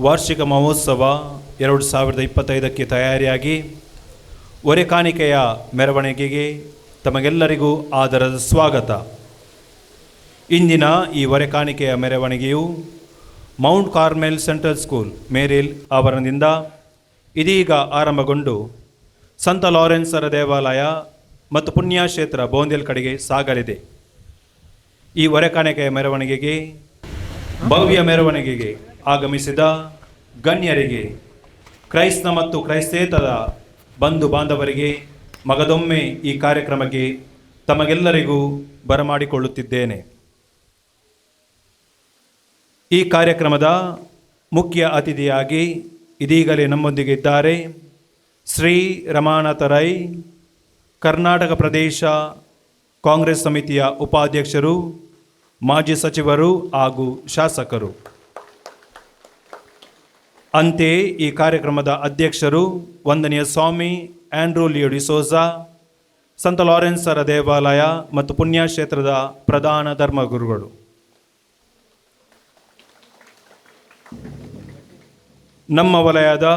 ವಾರ್ಷಿಕ ಮಹೋತ್ಸವ 2025ಕ್ಕೆ ತಯಾರಿಯಾಗಿ ಹೊರೆಕಾಣಿಕೆಯ ಮೆರವಣಿಗೆಗೆ ತಮಗೆಲ್ಲರಿಗೂ ಆದರದ ಸ್ವಾಗತ. ಇಂದಿನ ಈ ಹೊರೆಕಾಣಿಕೆಯ ಮೆರವಣಿಗೆಯು ಮೌಂಟ್ ಕಾರ್ಮೆಲ್ ಸೆಂಟ್ರಲ್ ಸ್ಕೂಲ್ ಮೇರಿಲ್ ಆವರಣದಿಂದ ಇದೀಗ ಆರಂಭಗೊಂಡು ಸಂತ ಲಾರೆನ್ಸರ ದೇವಾಲಯ ಮತ್ತು ಪುಣ್ಯಕ್ಷೇತ್ರ ಬೋಂದೆಲ್ ಕಡೆಗೆ ಸಾಗಲಿದೆ. ಈ ಹೊರೆಕಾಣಿಕೆಯ ಮೆರವಣಿಗೆಗೆ, ಭವ್ಯ ಮೆರವಣಿಗೆಗೆ ಆಗಮಿಸಿದ ಗಣ್ಯರಿಗೆ, ಕ್ರೈಸ್ತ ಮತ್ತು ಕ್ರೈಸ್ತೇತರ ಬಂಧು ಬಾಂಧವರಿಗೆ ಮಗದೊಮ್ಮೆ ಈ ಕಾರ್ಯಕ್ರಮಕ್ಕೆ ತಮಗೆಲ್ಲರಿಗೂ ಬರಮಾಡಿಕೊಳ್ಳುತ್ತಿದ್ದೇನೆ. ಈ ಕಾರ್ಯಕ್ರಮದ ಮುಖ್ಯ ಅತಿಥಿಯಾಗಿ ಇದೀಗಲೇ ನಮ್ಮೊಂದಿಗೆ ಇದ್ದಾರೆ ಶ್ರೀ ರಮಾನಾಥ ರೈ, ಕರ್ನಾಟಕ ಪ್ರದೇಶ ಕಾಂಗ್ರೆಸ್ ಸಮಿತಿಯ ಉಪಾಧ್ಯಕ್ಷರು, ಮಾಜಿ ಸಚಿವರು ಹಾಗೂ ಶಾಸಕರು. ಅಂತೆಯೇ ಈ ಕಾರ್ಯಕ್ರಮದ ಅಧ್ಯಕ್ಷರು ವಂದನೀಯ ಸ್ವಾಮಿ ಆಂಡ್ರೂ ಲಿಯೋ ಡಿಸೋಜಾ, ಸಂತ ಲಾರೆನ್ಸರ ದೇವಾಲಯ ಮತ್ತು ಪುಣ್ಯಕ್ಷೇತ್ರದ ಪ್ರಧಾನ ಧರ್ಮಗುರುಗಳು. ನಮ್ಮ ವಲಯದ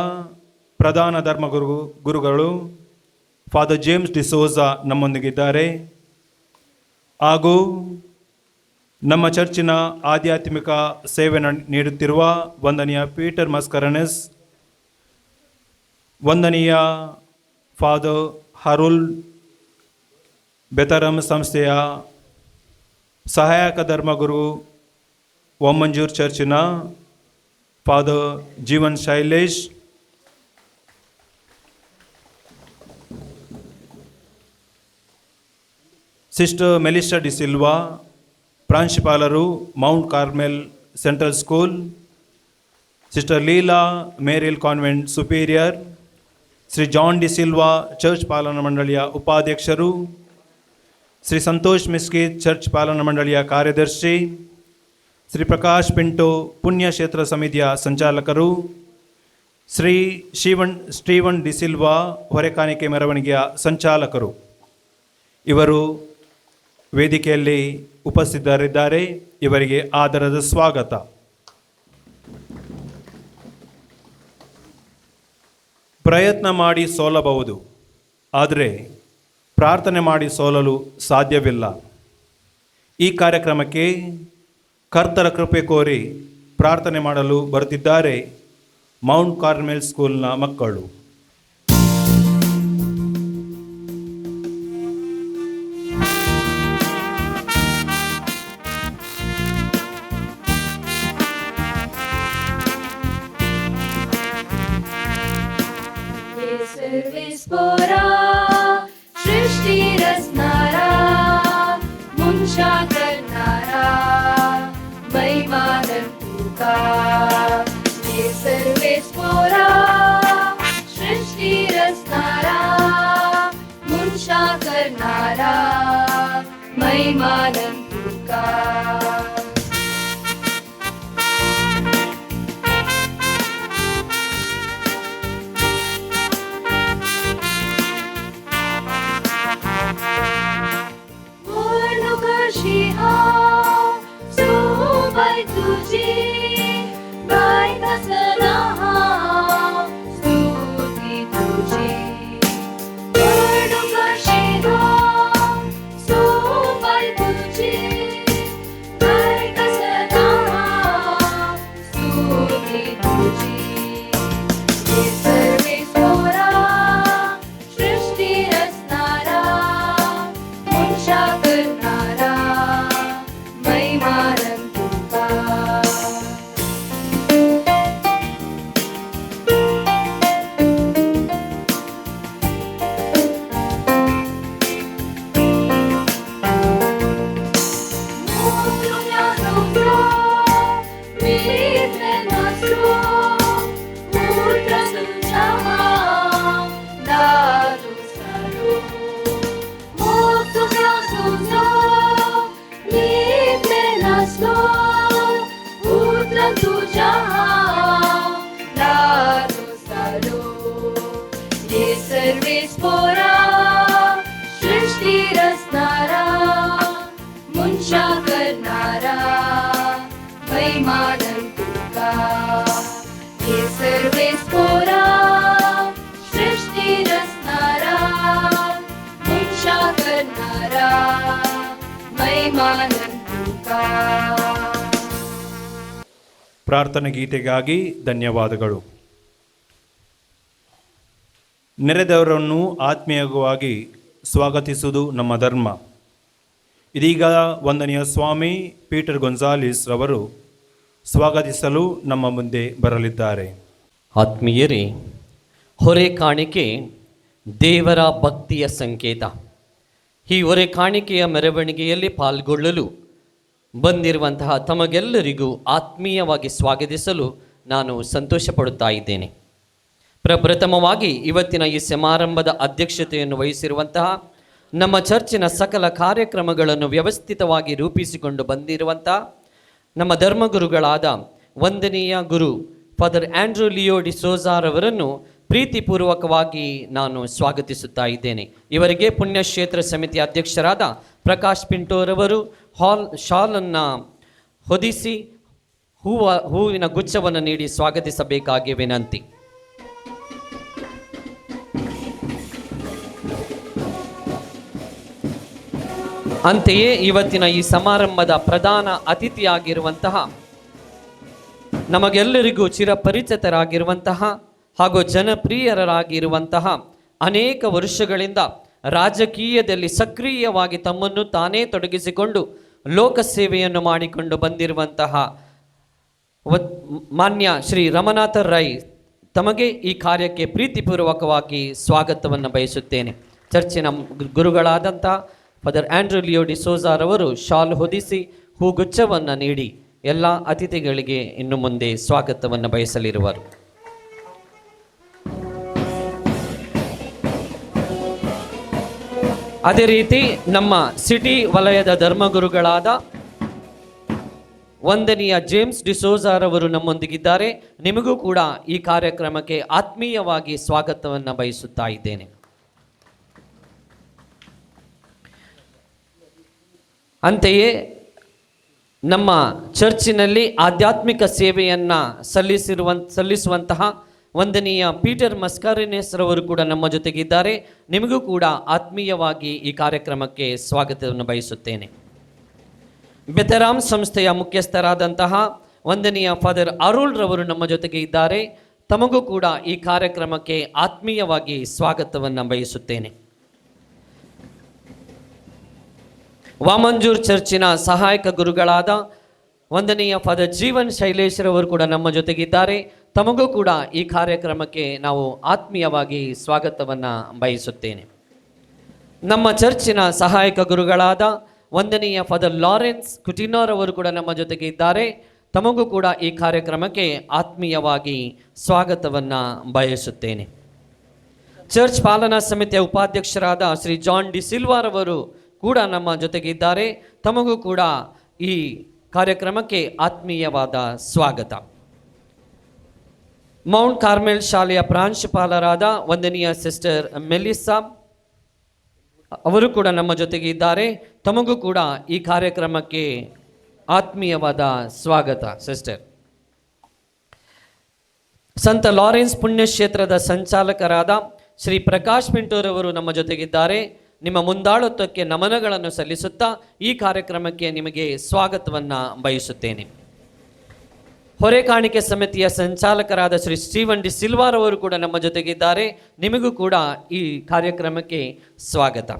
ಪ್ರಧಾನ ಧರ್ಮಗುರುಗಳು ಫಾದರ್ ಜೇಮ್ಸ್ ಡಿಸೋಜಾ ನಮ್ಮೊಂದಿಗಿದ್ದಾರೆ. ಹಾಗೂ ನಮ್ಮ ಚರ್ಚಿನ ಆಧ್ಯಾತ್ಮಿಕ ಸೇವೆ ನೀಡುತ್ತಿರುವ ವಂದನೀಯ ಪೀಟರ್ ಮಸ್ಕರನೆಸ್, ವಂದನೀಯ ಫಾದರ್ ಹರುಲ್ ಬೆತರಂ ಸಂಸ್ಥೆಯ ಸಹಾಯಕ ಧರ್ಮಗುರು, ವಾಮಂಜೂರ್ ಚರ್ಚಿನ ಫಾದರ್ ಜೀವನ್ ಶೈಲೇಶ್, ಸಿಸ್ಟರ್ ಮೆಲಿಶಾ ಡಿಸಿಲ್ವಾ, ಪ್ರಾಂಶುಪಾಲರು, Mount Carmel central school, sister Leela, Maril convent superior, Shri John D'Silva, church ಪಾಲನಾ ಮಂಡಳಿಯ ಉಪಾಧ್ಯಕ್ಷರು, ಶ್ರೀ ಸಂತೋಷ್ ಮಿಸ್ಕಿತ್, ಚರ್ಚ್ ಪಾಲನಾ ಮಂಡಳಿಯ ಕಾರ್ಯದರ್ಶಿ, ಶ್ರೀ ಪ್ರಕಾಶ್ ಪಿಂಟೋ, ಪುಣ್ಯಕ್ಷೇತ್ರ ಸಮಿತಿಯ ಸಂಚಾಲಕರು, ಶ್ರೀ ಸ್ಟೀವನ್ ಡಿಸಿಲ್ವಾ, ಹೊರೆಕಾಣಿಕೆ ಮೆರವಣಿಗೆಯ ಸಂಚಾಲಕರು. ಇವರು ವೇದಿಕೆಯಲ್ಲಿ ಉಪಸ್ಥಿತರಿದ್ದಾರೆ. ಇವರಿಗೆ ಆದರದ ಸ್ವಾಗತ. ಪ್ರಯತ್ನ ಮಾಡಿ ಸೋಲಬಹುದು, ಆದರೆ ಪ್ರಾರ್ಥನೆ ಮಾಡಿ ಸೋಲಲು ಸಾಧ್ಯವಿಲ್ಲ. ಈ ಕಾರ್ಯಕ್ರಮಕ್ಕೆ ಕರ್ತರ ಕೃಪೆ ಕೋರಿ ಪ್ರಾರ್ಥನೆ ಮಾಡಲು ಬರುತ್ತಿದ್ದಾರೆ ಮೌಂಟ್ ಕಾರ್ಮೆಲ್ ಸ್ಕೂಲ್ನ ಮಕ್ಕಳು. सृष्टी रचणारा, मनशा करणारा, महिमान तुका. हे सर्वेस्पोरा, सृष्टी रचणारा, मनशा करणारा, महिमान तुका. तुझी, गायत हांव स्तुती तुझी. कशी हांव सोबाय तुझी, अभिमानन तुका. ಪ್ರಾರ್ಥನೆ ಗೀತೆಗಾಗಿ ಧನ್ಯವಾದಗಳು. ನೆರೆದವರನ್ನು ಆತ್ಮೀಯವಾಗಿ ಸ್ವಾಗತಿಸುವುದು ನಮ್ಮ ಧರ್ಮ. ಇದೀಗ ವಂದನೀಯ ಸ್ವಾಮಿ ಪೀಟರ್ ಗೊಂಜಾಲಿಸ್ ರವರು ಸ್ವಾಗತಿಸಲು ನಮ್ಮ ಮುಂದೆ ಬರಲಿದ್ದಾರೆ. ಆತ್ಮೀಯರೇ, ಹೊರೆ ಕಾಣಿಕೆ ದೇವರ ಭಕ್ತಿಯ ಸಂಕೇತ. ಈ ಹೊರೆ ಕಾಣಿಕೆಯ ಮೆರವಣಿಗೆಯಲ್ಲಿ ಪಾಲ್ಗೊಳ್ಳಲು ಬಂದಿರುವಂತಹ ತಮಗೆಲ್ಲರಿಗೂ ಆತ್ಮೀಯವಾಗಿ ಸ್ವಾಗತಿಸಲು ನಾನು ಸಂತೋಷ ಪಡುತ್ತಾ ಇದ್ದೇನೆ. ಪ್ರಪ್ರಥಮವಾಗಿ ಇವತ್ತಿನ ಈ ಸಮಾರಂಭದ ಅಧ್ಯಕ್ಷತೆಯನ್ನು ವಹಿಸಿರುವಂತಹ, ನಮ್ಮ ಚರ್ಚಿನ ಸಕಲ ಕಾರ್ಯಕ್ರಮಗಳನ್ನು ವ್ಯವಸ್ಥಿತವಾಗಿ ರೂಪಿಸಿಕೊಂಡು ಬಂದಿರುವಂತಹ ನಮ್ಮ ಧರ್ಮಗುರುಗಳಾದ ವಂದನೀಯ ಗುರು ಫಾದರ್ ಆಂಡ್ರೂ ಲಿಯೋ ಡಿಸೋಜಾರವರನ್ನು ಪ್ರೀತಿಪೂರ್ವಕವಾಗಿ ನಾನು ಸ್ವಾಗತಿಸುತ್ತಾ ಇದ್ದೇನೆ. ಇವರಿಗೆ ಪುಣ್ಯಕ್ಷೇತ್ರ ಸಮಿತಿ ಅಧ್ಯಕ್ಷರಾದ ಪ್ರಕಾಶ್ ಪಿಂಟೋರವರು ಹಾಲ್ ಶಾಲನ್ನು ಹೊದಿಸಿ ಹೂವಿನ ಗುಚ್ಛವನ್ನು ನೀಡಿ ಸ್ವಾಗತಿಸಬೇಕಾಗಿ ವಿನಂತಿ. ಅಂತೆಯೇ ಇವತ್ತಿನ ಈ ಸಮಾರಂಭದ ಪ್ರಧಾನ ಅತಿಥಿಯಾಗಿರುವಂತಹ, ನಮಗೆಲ್ಲರಿಗೂ ಚಿರಪರಿಚಿತರಾಗಿರುವಂತಹ ಹಾಗೂ ಜನಪ್ರಿಯರಾಗಿರುವಂತಹ, ಅನೇಕ ವರ್ಷಗಳಿಂದ ರಾಜಕೀಯದಲ್ಲಿ ಸಕ್ರಿಯವಾಗಿ ತಮ್ಮನ್ನು ತಾನೇ ತೊಡಗಿಸಿಕೊಂಡು ಲೋಕಸೇವೆಯನ್ನು ಮಾಡಿಕೊಂಡು ಬಂದಿರುವಂತಹ ಮಾನ್ಯ ಶ್ರೀ ರಮನಾಥ ರೈ ತಮಗೆ ಈ ಕಾರ್ಯಕ್ಕೆ ಪ್ರೀತಿಪೂರ್ವಕವಾಗಿ ಸ್ವಾಗತವನ್ನು ಬಯಸುತ್ತೇನೆ. ಚರ್ಚಿನ ಗುರುಗಳಾದಂಥ ಫಾದರ್ ಆಂಡ್ರೂ ಲಿಯೋ ಡಿಸೋಜಾರವರು ಶಾಲ್ ಹೊದಿಸಿ ಹೂಗುಚ್ಛವನ್ನು ನೀಡಿ ಎಲ್ಲ ಅತಿಥಿಗಳಿಗೆ ಇನ್ನು ಮುಂದೆ ಸ್ವಾಗತವನ್ನು ಬಯಸಲಿರುವರು. ಅದೇ ರೀತಿ ನಮ್ಮ ಸಿಟಿ ವಲಯದ ಧರ್ಮಗುರುಗಳಾದ ವಂದನೀಯ ಜೇಮ್ಸ್ ಡಿಸೋಜಾರವರು ನಮ್ಮೊಂದಿಗಿದ್ದಾರೆ. ನಿಮಗೂ ಕೂಡ ಈ ಕಾರ್ಯಕ್ರಮಕ್ಕೆ ಆತ್ಮೀಯವಾಗಿ ಸ್ವಾಗತವನ್ನು ಬಯಸುತ್ತಾ ಇದ್ದೇನೆ. ಅಂತೆಯೇ ನಮ್ಮ ಚರ್ಚಿನಲ್ಲಿ ಆಧ್ಯಾತ್ಮಿಕ ಸೇವೆಯನ್ನು ಸಲ್ಲಿಸುವಂತಹ ವಂದನೀಯ ಪೀಟರ್ ಮಸ್ಕಾರಿನೇಸ್ ರವರು ಕೂಡ ನಮ್ಮ ಜೊತೆಗಿದ್ದಾರೆ. ನಿಮಗೂ ಕೂಡ ಆತ್ಮೀಯವಾಗಿ ಈ ಕಾರ್ಯಕ್ರಮಕ್ಕೆ ಸ್ವಾಗತವನ್ನು ಬಯಸುತ್ತೇನೆ. ಬೆತರಾಮ್ ಸಂಸ್ಥೆಯ ಮುಖ್ಯಸ್ಥರಾದಂತಹ ವಂದನೀಯ ಫಾದರ್ ಅರುಳ್ ರವರು ನಮ್ಮ ಜೊತೆಗೆ ಇದ್ದಾರೆ. ತಮಗೂ ಕೂಡ ಈ ಕಾರ್ಯಕ್ರಮಕ್ಕೆ ಆತ್ಮೀಯವಾಗಿ ಸ್ವಾಗತವನ್ನು ಬಯಸುತ್ತೇನೆ. ವಾಮಂಜೂರ್ ಚರ್ಚಿನ ಸಹಾಯಕ ಗುರುಗಳಾದ ವಂದನೀಯ ಫಾದರ್ ಜೀವನ್ ಶೈಲೇಶ್ ರವರು ಕೂಡ ನಮ್ಮ ಜೊತೆಗಿದ್ದಾರೆ. ತಮಗೂ ಕೂಡ ಈ ಕಾರ್ಯಕ್ರಮಕ್ಕೆ ನಾವು ಆತ್ಮೀಯವಾಗಿ ಸ್ವಾಗತವನ್ನು ಬಯಸುತ್ತೇನೆ. ನಮ್ಮ ಚರ್ಚಿನ ಸಹಾಯಕ ಗುರುಗಳಾದ ವಂದನೀಯ ಫಾದರ್ ಲಾರೆನ್ಸ್ ಕುಟಿನೋರ್ ಅವರು ಕೂಡ ನಮ್ಮ ಜೊತೆಗೆ ಇದ್ದಾರೆ. ತಮಗೂ ಕೂಡ ಈ ಕಾರ್ಯಕ್ರಮಕ್ಕೆ ಆತ್ಮೀಯವಾಗಿ ಸ್ವಾಗತವನ್ನು ಬಯಸುತ್ತೇನೆ. ಚರ್ಚ್ ಪಾಲನಾ ಸಮಿತಿಯ ಉಪಾಧ್ಯಕ್ಷರಾದ ಶ್ರೀ ಜಾನ್ ಡಿ ಸಿಲ್ವಾರವರು ಕೂಡ ನಮ್ಮ ಜೊತೆಗಿದ್ದಾರೆ. ತಮಗೂ ಕೂಡ ಈ ಕಾರ್ಯಕ್ರಮಕ್ಕೆ ಆತ್ಮೀಯವಾದ ಸ್ವಾಗತ. ಮೌಂಟ್ ಕಾರ್ಮೆಲ್ ಶಾಲೆಯ ಪ್ರಾಂಶುಪಾಲರಾದ ವಂದನೀಯ ಸಿಸ್ಟರ್ ಮೆಲಿಸಾ ಅವರು ಕೂಡ ನಮ್ಮ ಜೊತೆಗೆ ಇದ್ದಾರೆ. ತಮಗೂ ಕೂಡ ಈ ಕಾರ್ಯಕ್ರಮಕ್ಕೆ ಆತ್ಮೀಯವಾದ ಸ್ವಾಗತ ಸಿಸ್ಟರ್. ಸಂತ ಲಾರೆನ್ಸ್ ಪುಣ್ಯಕ್ಷೇತ್ರದ ಸಂಚಾಲಕರಾದ ಶ್ರೀ ಪ್ರಕಾಶ್ ಪಿಂಟೋರವರು ನಮ್ಮ ಜೊತೆಗಿದ್ದಾರೆ. ನಿಮ್ಮ ಮುಂದಾಳತ್ವಕ್ಕೆ ನಮನಗಳನ್ನು ಸಲ್ಲಿಸುತ್ತಾ ಈ ಕಾರ್ಯಕ್ರಮಕ್ಕೆ ನಿಮಗೆ ಸ್ವಾಗತವನ್ನು ಬಯಸುತ್ತೇನೆ. ಹೊರೆ ಕಾಣಿಕೆ ಸಮಿತಿಯ ಸಂಚಾಲಕರಾದ ಶ್ರೀ ಸ್ಟೀವನ್ ಡಿ ಸಿಲ್ವಾರವರು ಕೂಡ ನಮ್ಮ ಜೊತೆಗಿದ್ದಾರೆ. ನಿಮಗೂ ಕೂಡ ಈ ಕಾರ್ಯಕ್ರಮಕ್ಕೆ ಸ್ವಾಗತ.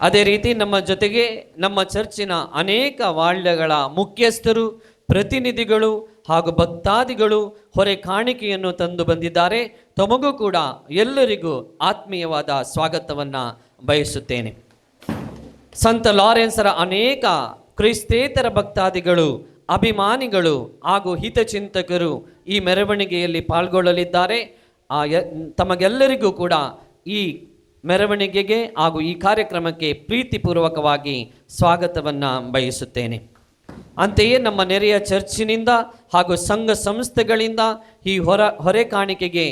ಅದೇ ರೀತಿ ನಮ್ಮ ಜೊತೆಗೆ ನಮ್ಮ ಚರ್ಚಿನ ಅನೇಕ ವಾಳ್ಯಗಳ ಮುಖ್ಯಸ್ಥರು, ಪ್ರತಿನಿಧಿಗಳು ಹಾಗೂ ಭಕ್ತಾದಿಗಳು ಹೊರೆ ಕಾಣಿಕೆಯನ್ನು ತಂದು ಬಂದಿದ್ದಾರೆ. ತಮಗೂ ಕೂಡ ಎಲ್ಲರಿಗೂ ಆತ್ಮೀಯವಾದ ಸ್ವಾಗತವನ್ನು ಬಯಸುತ್ತೇನೆ. ಸಂತ ಲಾರೆನ್ಸರ ಅನೇಕ ಕ್ರೈಸ್ತೇತರ ಭಕ್ತಾದಿಗಳು, ಅಭಿಮಾನಿಗಳು ಹಾಗೂ ಹಿತಚಿಂತಕರು ಈ ಮೆರವಣಿಗೆಯಲ್ಲಿ ಪಾಲ್ಗೊಳ್ಳಲಿದ್ದಾರೆ. ತಮಗೆಲ್ಲರಿಗೂ ಕೂಡ ಈ ಮೆರವಣಿಗೆಗೆ ಹಾಗೂ ಈ ಕಾರ್ಯಕ್ರಮಕ್ಕೆ ಪ್ರೀತಿಪೂರ್ವಕವಾಗಿ ಸ್ವಾಗತವನ್ನು ಬಯಸುತ್ತೇನೆ. ಅಂತೆಯೇ ನಮ್ಮ ನೆರೆಯ ಚರ್ಚಿನಿಂದ ಹಾಗೂ ಸಂಘ ಸಂಸ್ಥೆಗಳಿಂದ ಈ ಹೊರೆ ಕಾಣಿಕೆಗೆ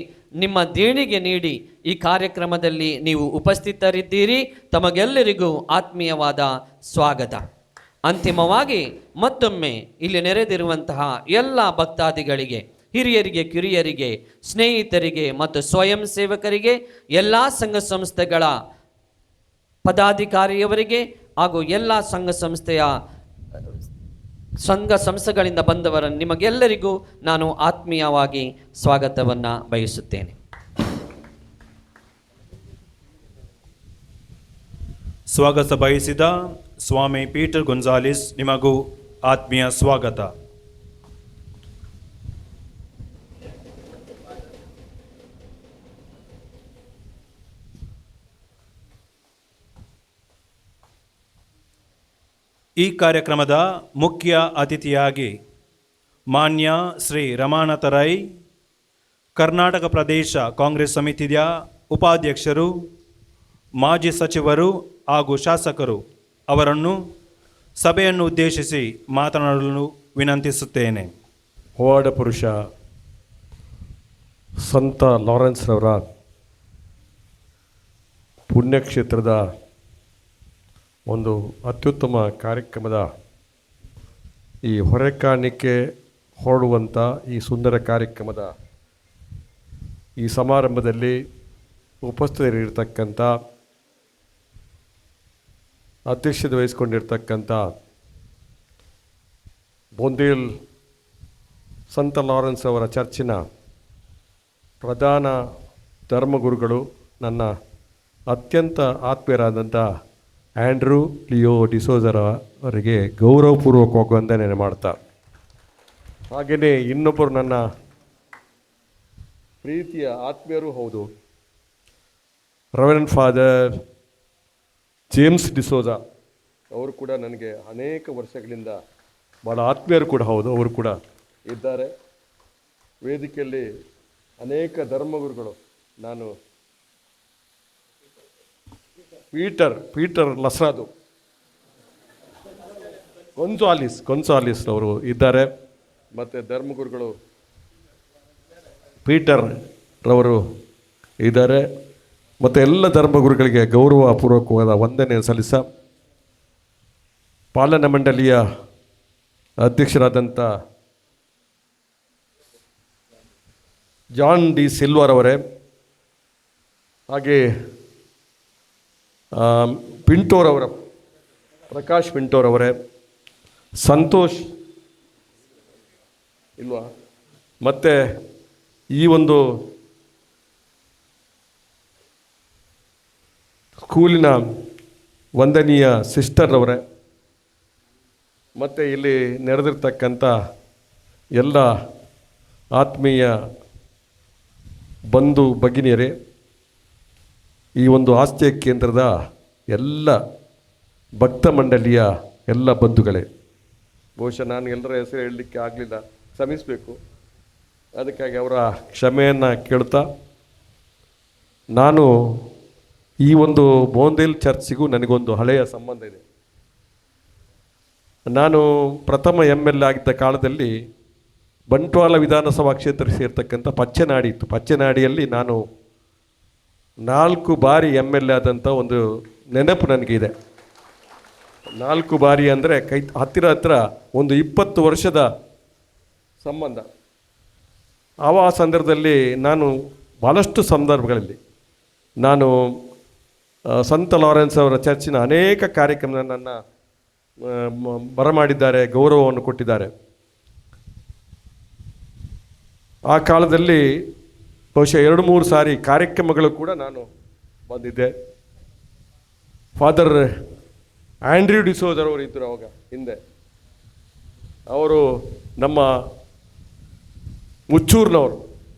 ನಿಮ್ಮ ದೇಣಿಗೆ ನೀಡಿ ಈ ಕಾರ್ಯಕ್ರಮದಲ್ಲಿ ನೀವು ಉಪಸ್ಥಿತರಿದ್ದೀರಿ. ತಮಗೆಲ್ಲರಿಗೂ ಆತ್ಮೀಯವಾದ ಸ್ವಾಗತ. ಅಂತಿಮವಾಗಿ ಮತ್ತೊಮ್ಮೆ ಇಲ್ಲಿ ನೆರೆದಿರುವಂತಹ ಎಲ್ಲ ಭಕ್ತಾದಿಗಳಿಗೆ, ಹಿರಿಯರಿಗೆ, ಕಿರಿಯರಿಗೆ, ಸ್ನೇಹಿತರಿಗೆ ಮತ್ತು ಸ್ವಯಂ ಸೇವಕರಿಗೆ, ಎಲ್ಲ ಸಂಘ ಸಂಸ್ಥೆಗಳ ಪದಾಧಿಕಾರಿಯವರಿಗೆ ಹಾಗೂ ಎಲ್ಲ ಸಂಘ ಸಂಸ್ಥೆಯ ಸಂಘ ಸಂಸ್ಥೆಗಳಿಂದ ಬಂದವರ ನಿಮಗೆಲ್ಲರಿಗೂ ನಾನು ಆತ್ಮೀಯವಾಗಿ ಸ್ವಾಗತವನ್ನು ಬಯಸುತ್ತೇನೆ. ಸ್ವಾಗತ ಬಯಸಿದ ಸ್ವಾಮಿ ಪೀಟರ್ ಗೊಂಜಾಲಿಸ್, ನಿಮಗೂ ಆತ್ಮೀಯ ಸ್ವಾಗತ. ಈ ಕಾರ್ಯಕ್ರಮದ ಮುಖ್ಯ ಅತಿಥಿಯಾಗಿ ಮಾನ್ಯ ಶ್ರೀ ರಮಾನಾಥ ರೈ, ಕರ್ನಾಟಕ ಪ್ರದೇಶ ಕಾಂಗ್ರೆಸ್ ಸಮಿತಿಯ ಉಪಾಧ್ಯಕ್ಷರು, ಮಾಜಿ ಸಚಿವರು ಹಾಗೂ ಶಾಸಕರು ಅವರನ್ನು ಸಭೆಯನ್ನು ಉದ್ದೇಶಿಸಿ ಮಾತನಾಡಲು ವಿನಂತಿಸುತ್ತೇನೆ. ಪವಾಡ ಪುರುಷ ಸಂತ ಲಾರೆನ್ಸ್ರವರ ಪುಣ್ಯಕ್ಷೇತ್ರದ ಒಂದು ಅತ್ಯುತ್ತಮ ಕಾರ್ಯಕ್ರಮದ ಈ ಹೊರೆಕಾಣಿಕೆ ಹೊರಡುವಂಥ ಈ ಸುಂದರ ಕಾರ್ಯಕ್ರಮದ ಈ ಸಮಾರಂಭದಲ್ಲಿ ಉಪಸ್ಥಿತರಿರ್ತಕ್ಕಂಥ, ಅಧ್ಯಕ್ಷತೆ ವಹಿಸಿಕೊಂಡಿರ್ತಕ್ಕಂಥ ಬೊಂದೇಲ್ ಸಂತ ಲಾರೆನ್ಸ್ ಅವರ ಚರ್ಚಿನ ಪ್ರಧಾನ ಧರ್ಮಗುರುಗಳು, ನನ್ನ ಅತ್ಯಂತ ಆತ್ಮೀಯರಾದಂಥ ಆ್ಯಂಡ್ರೂ ಲಿಯೋ ಡಿಸೋಜರ ಅವರಿಗೆ ಗೌರವಪೂರ್ವಕವಾಗಿ ವಂದನೆ ಮಾಡ್ತಾ, ಹಾಗೆಯೇ ಇನ್ನೊಬ್ಬರು ನನ್ನ ಪ್ರೀತಿಯ ಆತ್ಮೀಯರೂ ಹೌದು, ರೆವರೆಂಡ್ ಫಾದರ್ ಜೇಮ್ಸ್ ಡಿಸೋಜಾ ಅವರು ಕೂಡ ನನಗೆ ಅನೇಕ ವರ್ಷಗಳಿಂದ ಭಾಳ ಆತ್ಮೀಯರು ಕೂಡ ಹೌದು, ಅವರು ಕೂಡ ಇದ್ದಾರೆ. ವೇದಿಕೆಯಲ್ಲಿ ಅನೇಕ ಧರ್ಮಗುರುಗಳು, ನಾನು ಪೀಟರ್ ಪೀಟರ್ ಲಸ್ರಾದು ಗೊಂಜಾಲಿಸ್ ಗೊಂಜಾಲಿಸ್ ಅವರು ಇದ್ದಾರೆ. ಮತ್ತು ಧರ್ಮಗುರುಗಳು ಪೀಟರ್ ರವರು ಇದ್ದಾರೆ. ಮತ್ತು ಎಲ್ಲ ಧರ್ಮಗುರುಗಳಿಗೆ ಗೌರವಪೂರ್ವಕವಾದ ವಂದನೆ ಸಲ್ಲಿಸ, ಪಾಲನಾ ಮಂಡಳಿಯ ಅಧ್ಯಕ್ಷರಾದಂಥ ಜಾನ್ ಡಿ ಸಿಲ್ವರ್ ಅವರೇ, ಹಾಗೆ ಪಿಂಟೋರವರ ಪ್ರಕಾಶ್ ಪಿಂಟೋರವರೇ, ಸಂತೋಷ್ ಇಲ್ವಾ, ಮತ್ತು ಈ ಒಂದು ಸ್ಕೂಲಿನ ವಂದನೀಯ ಸಿಸ್ಟರ್ ಅವರೇ, ಮತ್ತು ಇಲ್ಲಿ ನೆರೆದಿರ್ತಕ್ಕಂಥ ಎಲ್ಲ ಆತ್ಮೀಯ ಬಂಧು ಭಗಿನಿಯರೇ, ಈ ಒಂದು ಆಸ್ತಿಯ ಕೇಂದ್ರದ ಎಲ್ಲ ಭಕ್ತ ಮಂಡಳಿಯ ಎಲ್ಲ ಬಂಧುಗಳೇ, ಬಹುಶಃ ನಾನು ಎಲ್ಲರ ಹೆಸರು ಹೇಳಲಿಕ್ಕೆ ಆಗಲಿಲ್ಲ, ಕ್ಷಮಿಸಬೇಕು. ಅದಕ್ಕಾಗಿ ಅವರ ಕ್ಷಮೆಯನ್ನು ಕೇಳ್ತಾ, ನಾನು ಈ ಒಂದು ಬೋಂದೇಲ್ ಚರ್ಚಿಗೂ ನನಗೊಂದು ಹಳೆಯ ಸಂಬಂಧ ಇದೆ. ನಾನು ಪ್ರಥಮ ಎಮ್ ಎಲ್ ಎ ಆಗಿದ್ದ ಕಾಲದಲ್ಲಿ ಬಂಟ್ವಾಳ ವಿಧಾನಸಭಾ ಕ್ಷೇತ್ರಕ್ಕೆ ಸೇರ್ತಕ್ಕಂಥ ಪಚ್ಚೆನಾಡಿ ಇತ್ತು. ಪಚ್ಚೆನಾಡಿಯಲ್ಲಿ ನಾನು 4 ಬಾರಿ ಎಮ್ ಎಲ್ ಎ ಆದಂಥ ಒಂದು ನೆನಪು ನನಗಿದೆ. 4 ಬಾರಿ ಅಂದರೆ ಕೈ ಹತ್ತಿರ ಹತ್ತಿರ ಒಂದು 20 ವರ್ಷದ ಸಂಬಂಧ. ಆ ಸಂದರ್ಭದಲ್ಲಿ ನಾನು ಭಾಳಷ್ಟು ಸಂದರ್ಭಗಳಲ್ಲಿ ನಾನು ಸಂತ ಲಾರೆನ್ಸ್ ಅವರ ಚರ್ಚಿನ ಅನೇಕ ಕಾರ್ಯಕ್ರಮ ನನ್ನ ಬರಮಾಡಿದ್ದಾರೆ, ಗೌರವವನ್ನು ಕೊಟ್ಟಿದ್ದಾರೆ. ಆ ಕಾಲದಲ್ಲಿ ಬಹುಶಃ 2-3 ಸಾರಿ ಕಾರ್ಯಕ್ರಮಗಳು ಕೂಡ ನಾನು ಬಂದಿದ್ದೆ. ಫಾದರ್ ಆ್ಯಂಡ್ರ್ಯೂ ಡಿಸೋಜರ್ ಅವರು ಇದ್ದರು ಅವಾಗ ಹಿಂದೆ. ಅವರು ನಮ್ಮ ಮುಚ್ಚೂರಿನವರು.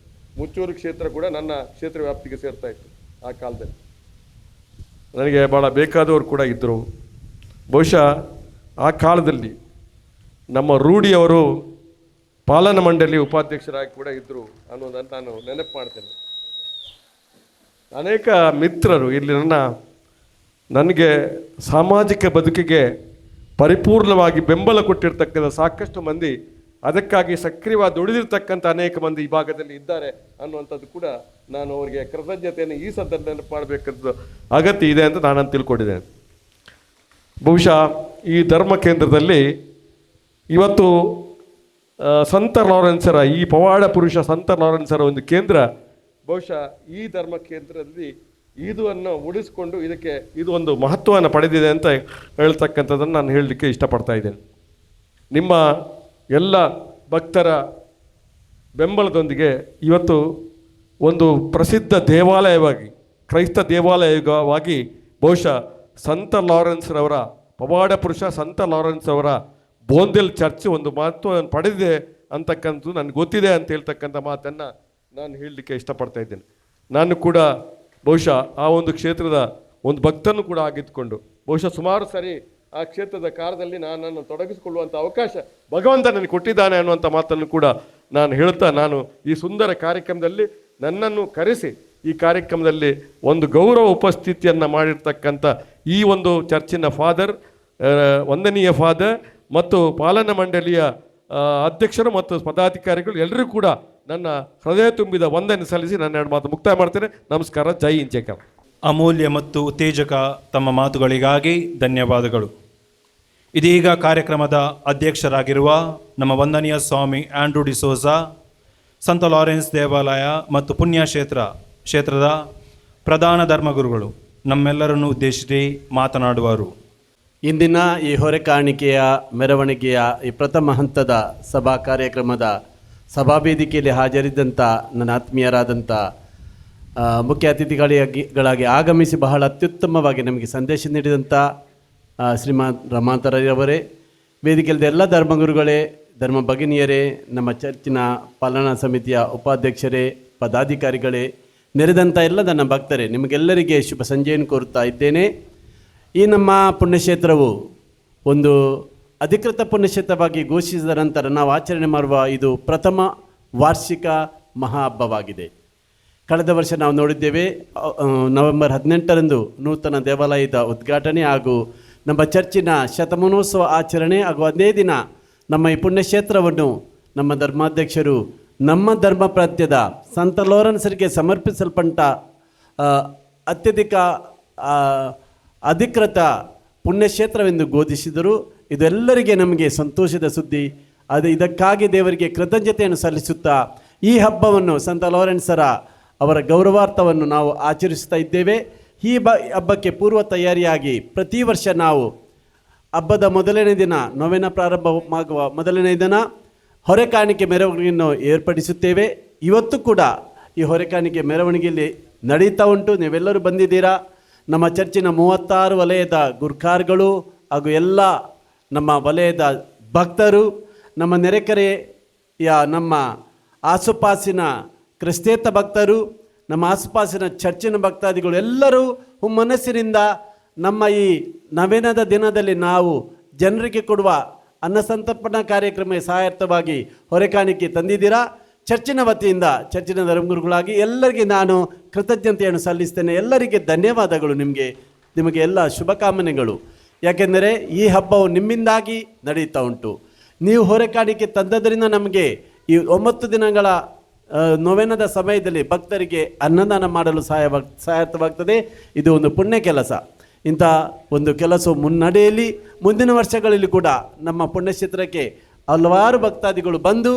ಮುಚ್ಚೂರು ಕ್ಷೇತ್ರ ಕೂಡ ನನ್ನ ಕ್ಷೇತ್ರ ವ್ಯಾಪ್ತಿಗೆ ಸೇರ್ತಾ ಇತ್ತು ಆ ಕಾಲದಲ್ಲಿ. ನನಗೆ ಭಾಳ ಬೇಕಾದವರು ಕೂಡ ಇದ್ದರು. ಬಹುಶಃ ಆ ಕಾಲದಲ್ಲಿ ನಮ್ಮ ರೂಢಿಯವರು ಪಾಲನಾ ಮಂಡಳಿ ಉಪಾಧ್ಯಕ್ಷರಾಗಿ ಕೂಡ ಇದ್ದರು ಅನ್ನೋದನ್ನು ನಾನು ನೆನಪು ಮಾಡ್ತೇನೆ. ಅನೇಕ ಮಿತ್ರರು ಇಲ್ಲಿ ನನಗೆ ಸಾಮಾಜಿಕ ಬದುಕಿಗೆ ಪರಿಪೂರ್ಣವಾಗಿ ಬೆಂಬಲ ಕೊಟ್ಟಿರ್ತಕ್ಕಂಥ ಸಾಕಷ್ಟು ಮಂದಿ, ಅದಕ್ಕಾಗಿ ಸಕ್ರಿಯವಾಗಿ ದುಡಿದಿರ್ತಕ್ಕಂಥ ಅನೇಕ ಮಂದಿ ಈ ಭಾಗದಲ್ಲಿ ಇದ್ದಾರೆ ಅನ್ನುವಂಥದ್ದು ಕೂಡ ನಾನು ಅವರಿಗೆ ಕೃತಜ್ಞತೆಯನ್ನು ಈ ಸಂದರ್ಭದಲ್ಲಿ ನೆನಪು ಮಾಡಬೇಕಂತ ಅಗತ್ಯ ಇದೆ ಅಂತ ನಾನು ತಿಳ್ಕೊಂಡಿದ್ದೇನೆ. ಬಹುಶಃ ಈ ಧರ್ಮ ಕೇಂದ್ರದಲ್ಲಿ ಇವತ್ತು ಸಂತ ಲಾರೆನ್ಸರ ಈ ಪವಾಡ ಪುರುಷ ಸಂತ ಲಾರೆನ್ಸರ ಒಂದು ಕೇಂದ್ರ, ಬಹುಶಃ ಈ ಧರ್ಮ ಕೇಂದ್ರದಲ್ಲಿ ಈದುವನ್ನು ಉಳಿಸಿಕೊಂಡು ಇದಕ್ಕೆ ಇದು ಒಂದು ಮಹತ್ವವನ್ನು ಪಡೆದಿದೆ ಅಂತ ಹೇಳ್ತಕ್ಕಂಥದ್ದನ್ನು ನಾನು ಹೇಳಲಿಕ್ಕೆ ಇಷ್ಟಪಡ್ತಾ ಇದ್ದೇನೆ. ನಿಮ್ಮ ಎಲ್ಲ ಭಕ್ತರ ಬೆಂಬಲದೊಂದಿಗೆ ಇವತ್ತು ಒಂದು ಪ್ರಸಿದ್ಧ ದೇವಾಲಯವಾಗಿ, ಕ್ರೈಸ್ತ ದೇವಾಲಯವಾಗಿ, ಬಹುಶಃ ಸಂತ ಲಾರೆನ್ಸ್ರವರ, ಪವಾಡ ಪುರುಷ ಸಂತ ಲಾರೆನ್ಸ್ ಅವರ ಬೋಂದೆಲ್ ಚರ್ಚ್ ಒಂದು ಮಹತ್ವವನ್ನು ಪಡೆದಿದೆ ಅಂತಕ್ಕಂಥದ್ದು ನನಗೆ ಗೊತ್ತಿದೆ ಅಂತ ಹೇಳ್ತಕ್ಕಂಥ ಮಾತನ್ನು ನಾನು ಹೇಳಲಿಕ್ಕೆ ಇಷ್ಟಪಡ್ತಾ ಇದ್ದೇನೆ. ನಾನು ಕೂಡ ಬಹುಶಃ ಆ ಒಂದು ಕ್ಷೇತ್ರದ ಒಂದು ಭಕ್ತನು ಕೂಡ ಆಗಿದ್ದುಕೊಂಡು ಬಹುಶಃ ಸುಮಾರು ಸರಿ ಆ ಕ್ಷೇತ್ರದ ಕಾರ್ಯದಲ್ಲಿ ನನ್ನನ್ನು ತೊಡಗಿಸಿಕೊಳ್ಳುವಂಥ ಅವಕಾಶ ಭಗವಂತ ನನಗೆ ಕೊಟ್ಟಿದ್ದಾನೆ ಅನ್ನುವಂಥ ಮಾತನ್ನು ಕೂಡ ನಾನು ಹೇಳ್ತಾ, ನಾನು ಈ ಸುಂದರ ಕಾರ್ಯಕ್ರಮದಲ್ಲಿ ನನ್ನನ್ನು ಕರೆಸಿ ಈ ಕಾರ್ಯಕ್ರಮದಲ್ಲಿ ಒಂದು ಗೌರವ ಉಪಸ್ಥಿತಿಯನ್ನು ಮಾಡಿರ್ತಕ್ಕಂಥ ಈ ಒಂದು ಚರ್ಚಿನ ಫಾದರ್, ವಂದನೀಯ ಫಾದರ್ ಮತ್ತು ಪಾಲನಾ ಮಂಡಳಿಯ ಅಧ್ಯಕ್ಷರು ಮತ್ತು ಪದಾಧಿಕಾರಿಗಳು ಎಲ್ಲರೂ ಕೂಡ ನನ್ನ ಹೃದಯ ತುಂಬಿದ ವಂದನೆ ಸಲ್ಲಿಸಿ ನನ್ನ ಎರಡು ಮಾತು ಮುಕ್ತಾಯ ಮಾಡ್ತೇನೆ. ನಮಸ್ಕಾರ. ಜೈ ಹಿಂದ್, ಜೈ ಕರ್ನಾಟಕ. ಅಮೂಲ್ಯ ಮತ್ತು ಉತ್ತೇಜಕ ತಮ್ಮ ಮಾತುಗಳಿಗಾಗಿ ಧನ್ಯವಾದಗಳು. ಇದೀಗ ಕಾರ್ಯಕ್ರಮದ ಅಧ್ಯಕ್ಷರಾಗಿರುವ ನಮ್ಮ ವಂದನೀಯ ಸ್ವಾಮಿ ಆಂಡ್ರೂ ಡಿಸೋಜಾ, ಸಂತ ಲಾರೆನ್ಸ್ ದೇವಾಲಯ ಮತ್ತು ಪುಣ್ಯಕ್ಷೇತ್ರ ಕ್ಷೇತ್ರದ ಪ್ರಧಾನ ಧರ್ಮಗುರುಗಳು ನಮ್ಮೆಲ್ಲರನ್ನು ಉದ್ದೇಶಿಸಿ ಮಾತನಾಡುವರು. ಇಂದಿನ ಈ ಹೊರೆ ಕಾಣಿಕೆಯ ಮೆರವಣಿಗೆಯ ಈ ಪ್ರಥಮ ಹಂತದ ಸಭಾ ಕಾರ್ಯಕ್ರಮದ ಸಭಾವೇದಿಕೆಯಲ್ಲಿ ಹಾಜರಿದ್ದಂಥ ನನ್ನ ಆತ್ಮೀಯರಾದಂಥ ಮುಖ್ಯ ಅತಿಥಿಗಳಾಗಿ ಗಳಾಗಿ ಆಗಮಿಸಿ ಬಹಳ ಅತ್ಯುತ್ತಮವಾಗಿ ನಮಗೆ ಸಂದೇಶ ನೀಡಿದಂಥ ಶ್ರೀಮಾನ್ ರಮಾಂತರವರೇ, ವೇದಿಕೆಯಲ್ಲಿದ್ದ ಎಲ್ಲ ಧರ್ಮಗುರುಗಳೇ, ಧರ್ಮ ಭಗಿನಿಯರೇ, ನಮ್ಮ ಚರ್ಚಿನ ಪಾಲನಾ ಸಮಿತಿಯ ಉಪಾಧ್ಯಕ್ಷರೇ, ಪದಾಧಿಕಾರಿಗಳೇ, ನೆರೆದಂಥ ಎಲ್ಲ ನನ್ನ ಭಕ್ತರೇ, ನಿಮಗೆಲ್ಲರಿಗೆ ಶುಭ ಸಂಜೆಯನ್ನು ಕೋರುತ್ತಾ ಇದ್ದೇನೆ. ಈ ನಮ್ಮ ಪುಣ್ಯಕ್ಷೇತ್ರವು ಒಂದು ಅಧಿಕೃತ ಪುಣ್ಯಕ್ಷೇತ್ರವಾಗಿ ಘೋಷಿಸಿದ ನಂತರ ನಾವು ಆಚರಣೆ ಮಾಡುವ ಇದು ಪ್ರಥಮ ವಾರ್ಷಿಕ ಮಹಾ ಹಬ್ಬವಾಗಿದೆ. ಕಳೆದ ವರ್ಷ ನಾವು ನೋಡಿದ್ದೇವೆ, ನವೆಂಬರ್ 18ರಂದು ನೂತನ ದೇವಾಲಯದ ಉದ್ಘಾಟನೆ ಹಾಗೂ ನಮ್ಮ ಚರ್ಚಿನ ಶತಮಾನೋತ್ಸವ ಆಚರಣೆ ಹಾಗೂ ಅದೇ ದಿನ ನಮ್ಮ ಈ ಪುಣ್ಯಕ್ಷೇತ್ರವನ್ನು ನಮ್ಮ ಧರ್ಮಾಧ್ಯಕ್ಷರು ನಮ್ಮ ಧರ್ಮ ಪ್ರಾಂತ್ಯದ ಸಂತ ಲೋರೆನ್ಸರಿಗೆ ಸಮರ್ಪಿಸಲ್ಪಟ್ಟ ಅತ್ಯಧಿಕ ಅಧಿಕೃತ ಪುಣ್ಯಕ್ಷೇತ್ರವೆಂದು ಘೋಷಿಸಿದರು. ಇದೆಲ್ಲರಿಗೆ ನಮಗೆ ಸಂತೋಷದ ಸುದ್ದಿ. ಅದು ಇದಕ್ಕಾಗಿ ದೇವರಿಗೆ ಕೃತಜ್ಞತೆಯನ್ನು ಸಲ್ಲಿಸುತ್ತಾ ಈ ಹಬ್ಬವನ್ನು ಸಂತ ಲಾರೆನ್ಸರ ಅವರ ಗೌರವಾರ್ಥವನ್ನು ನಾವು ಆಚರಿಸುತ್ತಾ ಇದ್ದೇವೆ. ಈ ಹಬ್ಬಕ್ಕೆ ಪೂರ್ವ ತಯಾರಿಯಾಗಿ ಪ್ರತಿ ವರ್ಷ ನಾವು ಹಬ್ಬದ ಮೊದಲನೇ ದಿನ, ನೊವೆನ ಪ್ರಾರಂಭವಾಗುವ ಮೊದಲನೇ ದಿನ ಹೊರೆ ಕಾಣಿಕೆ ಮೆರವಣಿಗೆಯನ್ನು ಏರ್ಪಡಿಸುತ್ತೇವೆ. ಇವತ್ತು ಕೂಡ ಈ ಹೊರೆ ಕಾಣಿಕೆ ಮೆರವಣಿಗೆಯಲ್ಲಿ ನಡೀತಾ ಉಂಟು. ನೀವೆಲ್ಲರೂ ಬಂದಿದ್ದೀರಾ. ನಮ್ಮ ಚರ್ಚಿನ 36 ವಲಯದ ಗುರ್ಕಾರ್ಗಳು ಹಾಗೂ ಎಲ್ಲ ನಮ್ಮ ವಲಯದ ಭಕ್ತರು, ನಮ್ಮ ನೆರೆಕೆರೆಯ ನಮ್ಮ ಆಸುಪಾಸಿನ ಕ್ರಿಸ್ತೇತ ಭಕ್ತರು, ನಮ್ಮ ಆಸುಪಾಸಿನ ಚರ್ಚಿನ ಭಕ್ತಾದಿಗಳು ಎಲ್ಲರೂ ಹುಮ್ಮನಸ್ಸಿನಿಂದ ನಮ್ಮ ಈ ನವೇನದ ದಿನದಲ್ಲಿ ನಾವು ಜನರಿಗೆ ಕೊಡುವ ಅನ್ನಸಂತರ್ಪಣಾ ಕಾರ್ಯಕ್ರಮ ಸಹಾಯಾರ್ಥವಾಗಿ ಹೊರೆಕಾಣಿಕೆ ತಂದಿದ್ದೀರಾ. ಚರ್ಚಿನ ವತಿಯಿಂದ ಚರ್ಚಿನ ಧರ್ಮಗುರುಗಳಾಗಿ ಎಲ್ಲರಿಗೆ ನಾನು ಕೃತಜ್ಞತೆಯನ್ನು ಸಲ್ಲಿಸ್ತೇನೆ. ಎಲ್ಲರಿಗೆ ಧನ್ಯವಾದಗಳು. ನಿಮಗೆ ನಿಮಗೆ ಎಲ್ಲ ಶುಭಕಾಮನೆಗಳು. ಯಾಕೆಂದರೆ ಈ ಹಬ್ಬವು ನಿಮ್ಮಿಂದಾಗಿ ನಡೆಯುತ್ತಾ ಉಂಟು. ನೀವು ಹೊರೆಕಾಣಿಕೆ ತಂದದ್ದರಿಂದ ನಮಗೆ ಈ 9 ದಿನಗಳ ನೊವೆನದ ಸಮಯದಲ್ಲಿ ಭಕ್ತರಿಗೆ ಅನ್ನದಾನ ಮಾಡಲು ಸಹಾಯವಾಗ್ತದೆ. ಇದು ಒಂದು ಪುಣ್ಯ ಕೆಲಸ. ಇಂಥ ಒಂದು ಕೆಲಸವು ಮುನ್ನಡೆಯಲಿ. ಮುಂದಿನ ವರ್ಷಗಳಲ್ಲಿ ಕೂಡ ನಮ್ಮ ಪುಣ್ಯಕ್ಷೇತ್ರಕ್ಕೆ ಹಲವಾರು ಭಕ್ತಾದಿಗಳು ಬಂದು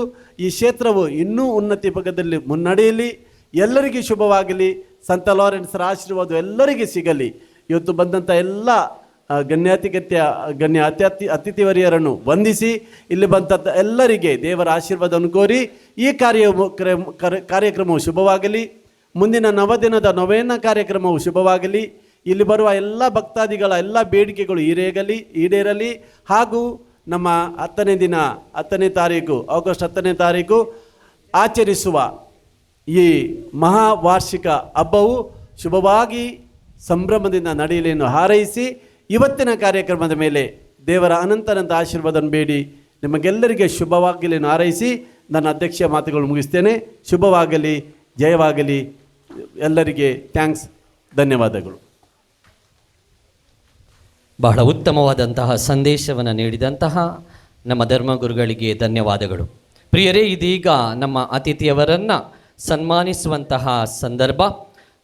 ಈ ಕ್ಷೇತ್ರವು ಇನ್ನೂ ಉನ್ನತಿ ಪಥದಲ್ಲಿ ಮುನ್ನಡೆಯಲಿ. ಎಲ್ಲರಿಗೂ ಶುಭವಾಗಲಿ. ಸಂತ ಲಾರೆನ್ಸರ ಆಶೀರ್ವಾದ ಎಲ್ಲರಿಗೆ ಸಿಗಲಿ. ಇವತ್ತು ಬಂದಂಥ ಎಲ್ಲ ಗಣ್ಯಾತಿಗತ್ಯ ಗಣ್ಯ ಅತಿಥಿವರಿಯರನ್ನು ವಂದಿಸಿ ಇಲ್ಲಿ ಬಂದಂಥ ಎಲ್ಲರಿಗೆ ದೇವರ ಆಶೀರ್ವಾದವನ್ನು ಕೋರಿ ಈ ಕಾರ್ಯಕ್ರಮವು ಶುಭವಾಗಲಿ. ಮುಂದಿನ ನವದಿನದ ನೊವೇನ ಕಾರ್ಯಕ್ರಮವು ಶುಭವಾಗಲಿ. ಇಲ್ಲಿ ಬರುವ ಎಲ್ಲ ಭಕ್ತಾದಿಗಳ ಎಲ್ಲ ಬೇಡಿಕೆಗಳು ಈಡೇರಲಿ. ಹಾಗೂ ನಮ್ಮ 10ನೇ ದಿನ, 10ನೇ ತಾರೀಕು, ಆಗಸ್ಟ್ 10ನೇ ತಾರೀಕು ಆಚರಿಸುವ ಈ ಮಹಾವಾರ್ಷಿಕ ಹಬ್ಬವು ಶುಭವಾಗಿ ಸಂಭ್ರಮದಿಂದ ನಡೆಯಲಿ ಎಂದು ಹಾರೈಸಿ ಇವತ್ತಿನ ಕಾರ್ಯಕ್ರಮದ ಮೇಲೆ ದೇವರ ಅನಂತನಂತ ಆಶೀರ್ವಾದವನ್ನು ಬೇಡಿ ನಿಮಗೆಲ್ಲರಿಗೆ ಶುಭವಾಗಲಿ ಎಂದು ಹಾರೈಸಿ ನನ್ನ ಅಧ್ಯಕ್ಷ ಮಾತುಗಳು ಮುಗಿಸ್ತೇನೆ. ಶುಭವಾಗಲಿ, ಜಯವಾಗಲಿ. ಎಲ್ಲರಿಗೆ thanks, ಧನ್ಯವಾದಗಳು. ಬಹಳ ಉತ್ತಮವಾದಂತಹ ಸಂದೇಶವನ್ನು ನೀಡಿದಂತಹ ನಮ್ಮ ಧರ್ಮಗುರುಗಳಿಗೆ ಧನ್ಯವಾದಗಳು. ಪ್ರಿಯರೇ, ಇದೀಗ ನಮ್ಮ ಅತಿಥಿಯವರನ್ನು ಸನ್ಮಾನಿಸುವಂತಹ ಸಂದರ್ಭ.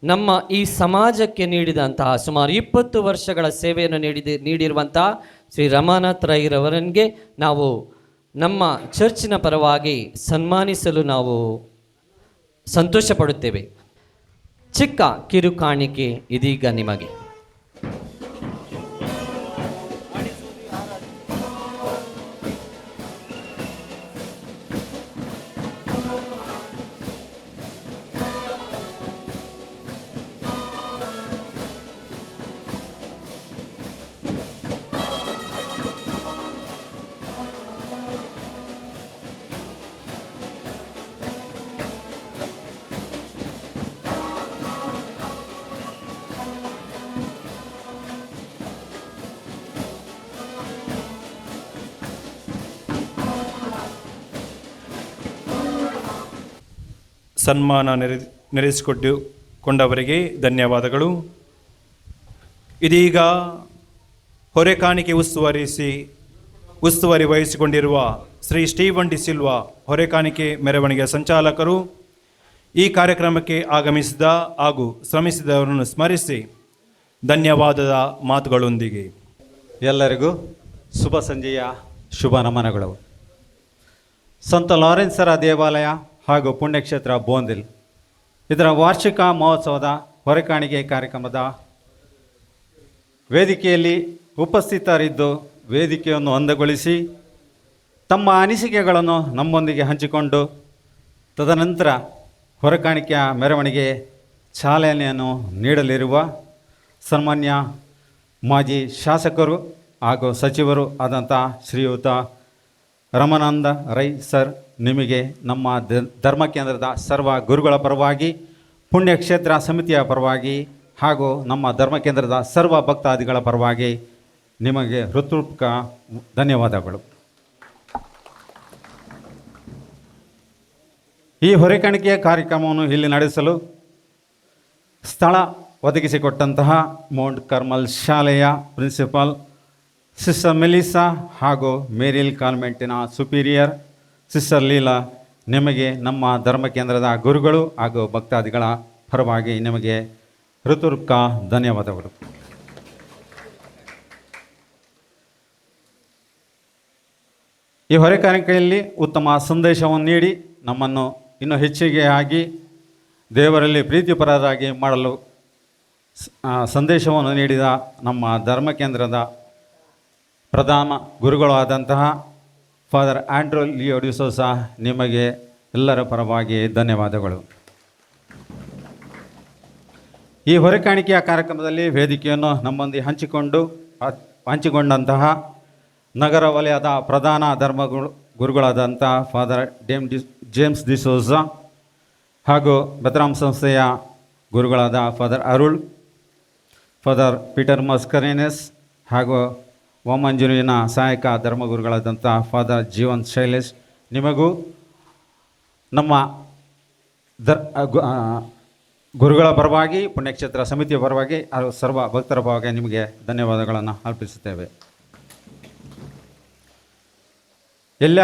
ನಮ್ಮ ಈ ಸಮಾಜಕ್ಕೆ ನೀಡಿದಂತಹ ಸುಮಾರು 20 ವರ್ಷಗಳ ಸೇವೆಯನ್ನು ನೀಡಿರುವಂತಹ ಶ್ರೀ ರಮಾನಾಥ್ ರೈರವರಿಗೆ ನಾವು ನಮ್ಮ ಚರ್ಚಿನ ಪರವಾಗಿ ಸನ್ಮಾನಿಸಲು ನಾವು ಸಂತೋಷ ಪಡುತ್ತೇವೆ. ಚಿಕ್ಕ ಕಿರುಕಾಣಿಕೆ ಇದೀಗ ನಿಮಗೆ. ಸನ್ಮಾನ ನೆರೆಸಿಕೊಟ್ಟು ಕೊಂಡವರಿಗೆ ಧನ್ಯವಾದಗಳು. ಇದೀಗ ಹೊರೆ ಕಾಣಿಕೆ ಉಸ್ತುವಾರಿ ವಹಿಸಿಕೊಂಡಿರುವ ಶ್ರೀ ಸ್ಟೀವನ್ ಡಿಸಿಲ್ವಾ ಹೊರೆ ಕಾಣಿಕೆ ಮೆರವಣಿಗೆಯ ಸಂಚಾಲಕರು ಈ ಕಾರ್ಯಕ್ರಮಕ್ಕೆ ಆಗಮಿಸಿದ ಹಾಗೂ ಶ್ರಮಿಸಿದವರನ್ನು ಸ್ಮರಿಸಿ ಧನ್ಯವಾದದ ಮಾತುಗಳೊಂದಿಗೆ. ಎಲ್ಲರಿಗೂ ಶುಭ ಸಂಜೆಯ ಶುಭ ನಮನಗಳು. ಸಂತ ಲಾರೆನ್ಸರ ದೇವಾಲಯ ಹಾಗೂ ಪುಣ್ಯಕ್ಷೇತ್ರ ಬೋಂದಿಲ್ ಇದರ ವಾರ್ಷಿಕ ಮಹೋತ್ಸವದ ಹೊರೆಕಾಣಿಕೆ ಕಾರ್ಯಕ್ರಮದ ವೇದಿಕೆಯಲ್ಲಿ ಉಪಸ್ಥಿತರಿದ್ದು ವೇದಿಕೆಯನ್ನು ಅಂದಗೊಳಿಸಿ ತಮ್ಮ ಅನಿಸಿಕೆಗಳನ್ನು ನಮ್ಮೊಂದಿಗೆ ಹಂಚಿಕೊಂಡು ತದನಂತರ ಹೊರಕಾಣಿಕೆಯ ಮೆರವಣಿಗೆ ಚಾಲನೆಯನ್ನು ನೀಡಲಿರುವ ಸನ್ಮಾನ್ಯ ಮಾಜಿ ಶಾಸಕರು ಹಾಗೂ ಸಚಿವರು ಆದಂಥ ಶ್ರೀಯುತ ರಮಾನಂದ ರೈ ಸರ್, ನಿಮಗೆ ನಮ್ಮ ಧರ್ಮ ಕೇಂದ್ರದ ಸರ್ವ ಗುರುಗಳ ಪರವಾಗಿ, ಪುಣ್ಯಕ್ಷೇತ್ರ ಸಮಿತಿಯ ಪರವಾಗಿ ಹಾಗೂ ನಮ್ಮ ಧರ್ಮ ಕೇಂದ್ರದ ಸರ್ವ ಭಕ್ತಾದಿಗಳ ಪರವಾಗಿ ನಿಮಗೆ ಹೃತ್ಪೂರ್ವಕ ಧನ್ಯವಾದಗಳು. ಈ ಹೊರೆಕಾಣಿಕೆಯ ಕಾರ್ಯಕ್ರಮವನ್ನು ಇಲ್ಲಿ ನಡೆಸಲು ಸ್ಥಳ ಒದಗಿಸಿಕೊಟ್ಟಂತಹ ಮೌಂಟ್ ಕಾರ್ಮಲ್ ಶಾಲೆಯ ಪ್ರಿನ್ಸಿಪಾಲ್ ಸಿಸ್ಟರ್ ಮೆಲಿಸಾ ಹಾಗೂ ಮೇರಿಲ್ ಕಾನ್ವೆಂಟಿನ ಸುಪೀರಿಯರ್ ಸಿಸ್ಟರ್ ಲೀಲಾ, ನಿಮಗೆ ನಮ್ಮ ಧರ್ಮ ಕೇಂದ್ರದ ಗುರುಗಳು ಹಾಗೂ ಭಕ್ತಾದಿಗಳ ಪರವಾಗಿ ನಿಮಗೆ ಹೃತ್ಪೂರ್ವಕ ಧನ್ಯವಾದಗಳು. ಈ ಹೊರೆಕಾಣಿಕೆಯಲ್ಲಿ ಉತ್ತಮ ಸಂದೇಶವನ್ನು ನೀಡಿ ನಮ್ಮನ್ನು ಇನ್ನೂ ಹೆಚ್ಚಿಗೆ ಆಗಿ ದೇವರಲ್ಲಿ ಪ್ರೀತಿಪರರಾಗಿ ಮಾಡಲು ಸಂದೇಶವನ್ನು ನೀಡಿದ ನಮ್ಮ ಧರ್ಮ ಕೇಂದ್ರದ ಪ್ರಧಾನ ಗುರುಗಳು ಆದಂತಹ ಫಾದರ್ ಆಂಡ್ರೂ ಲಿಯೋ ಡಿಸೋಸಾ, ನಿಮಗೆ ಎಲ್ಲರ ಪರವಾಗಿ ಧನ್ಯವಾದಗಳು. ಈ ಹೊರೆಕಾಣಿಕೆಯ ಕಾರ್ಯಕ್ರಮದಲ್ಲಿ ವೇದಿಕೆಯನ್ನು ನಮ್ಮೊಂದಿಗೆ ಹಂಚಿಕೊಂಡಂತಹ ನಗರ ವಲಯದ ಪ್ರಧಾನ ಧರ್ಮ ಗುರುಗಳಾದಂಥ ಫಾದರ್ ಜೇಮ್ಸ್ ಡಿಸೋಜಾ ಹಾಗೂ ಬೆತ್ರಾಮ್ ಸಂಸ್ಥೆಯ ಗುರುಗಳಾದ father Arul, father Peter Mascarenhas ಹಾಗೂ ವಾಮಂಜೂರಿನ ಸಹಾಯಕ ಧರ್ಮಗುರುಗಳಾದಂಥ ಫಾದರ್ ಜೀವನ್ ಶೈಲೇಶ್, ನಿಮಗೂ ನಮ್ಮ ಗುರುಗಳ ಪರವಾಗಿ, ಪುಣ್ಯಕ್ಷೇತ್ರ ಸಮಿತಿಯ ಪರವಾಗಿ ಹಾಗೂ ಸರ್ವ ಭಕ್ತರ ಪರವಾಗಿ ನಿಮಗೆ ಧನ್ಯವಾದಗಳನ್ನು ಅರ್ಪಿಸುತ್ತೇವೆ. ಎಲ್ಲ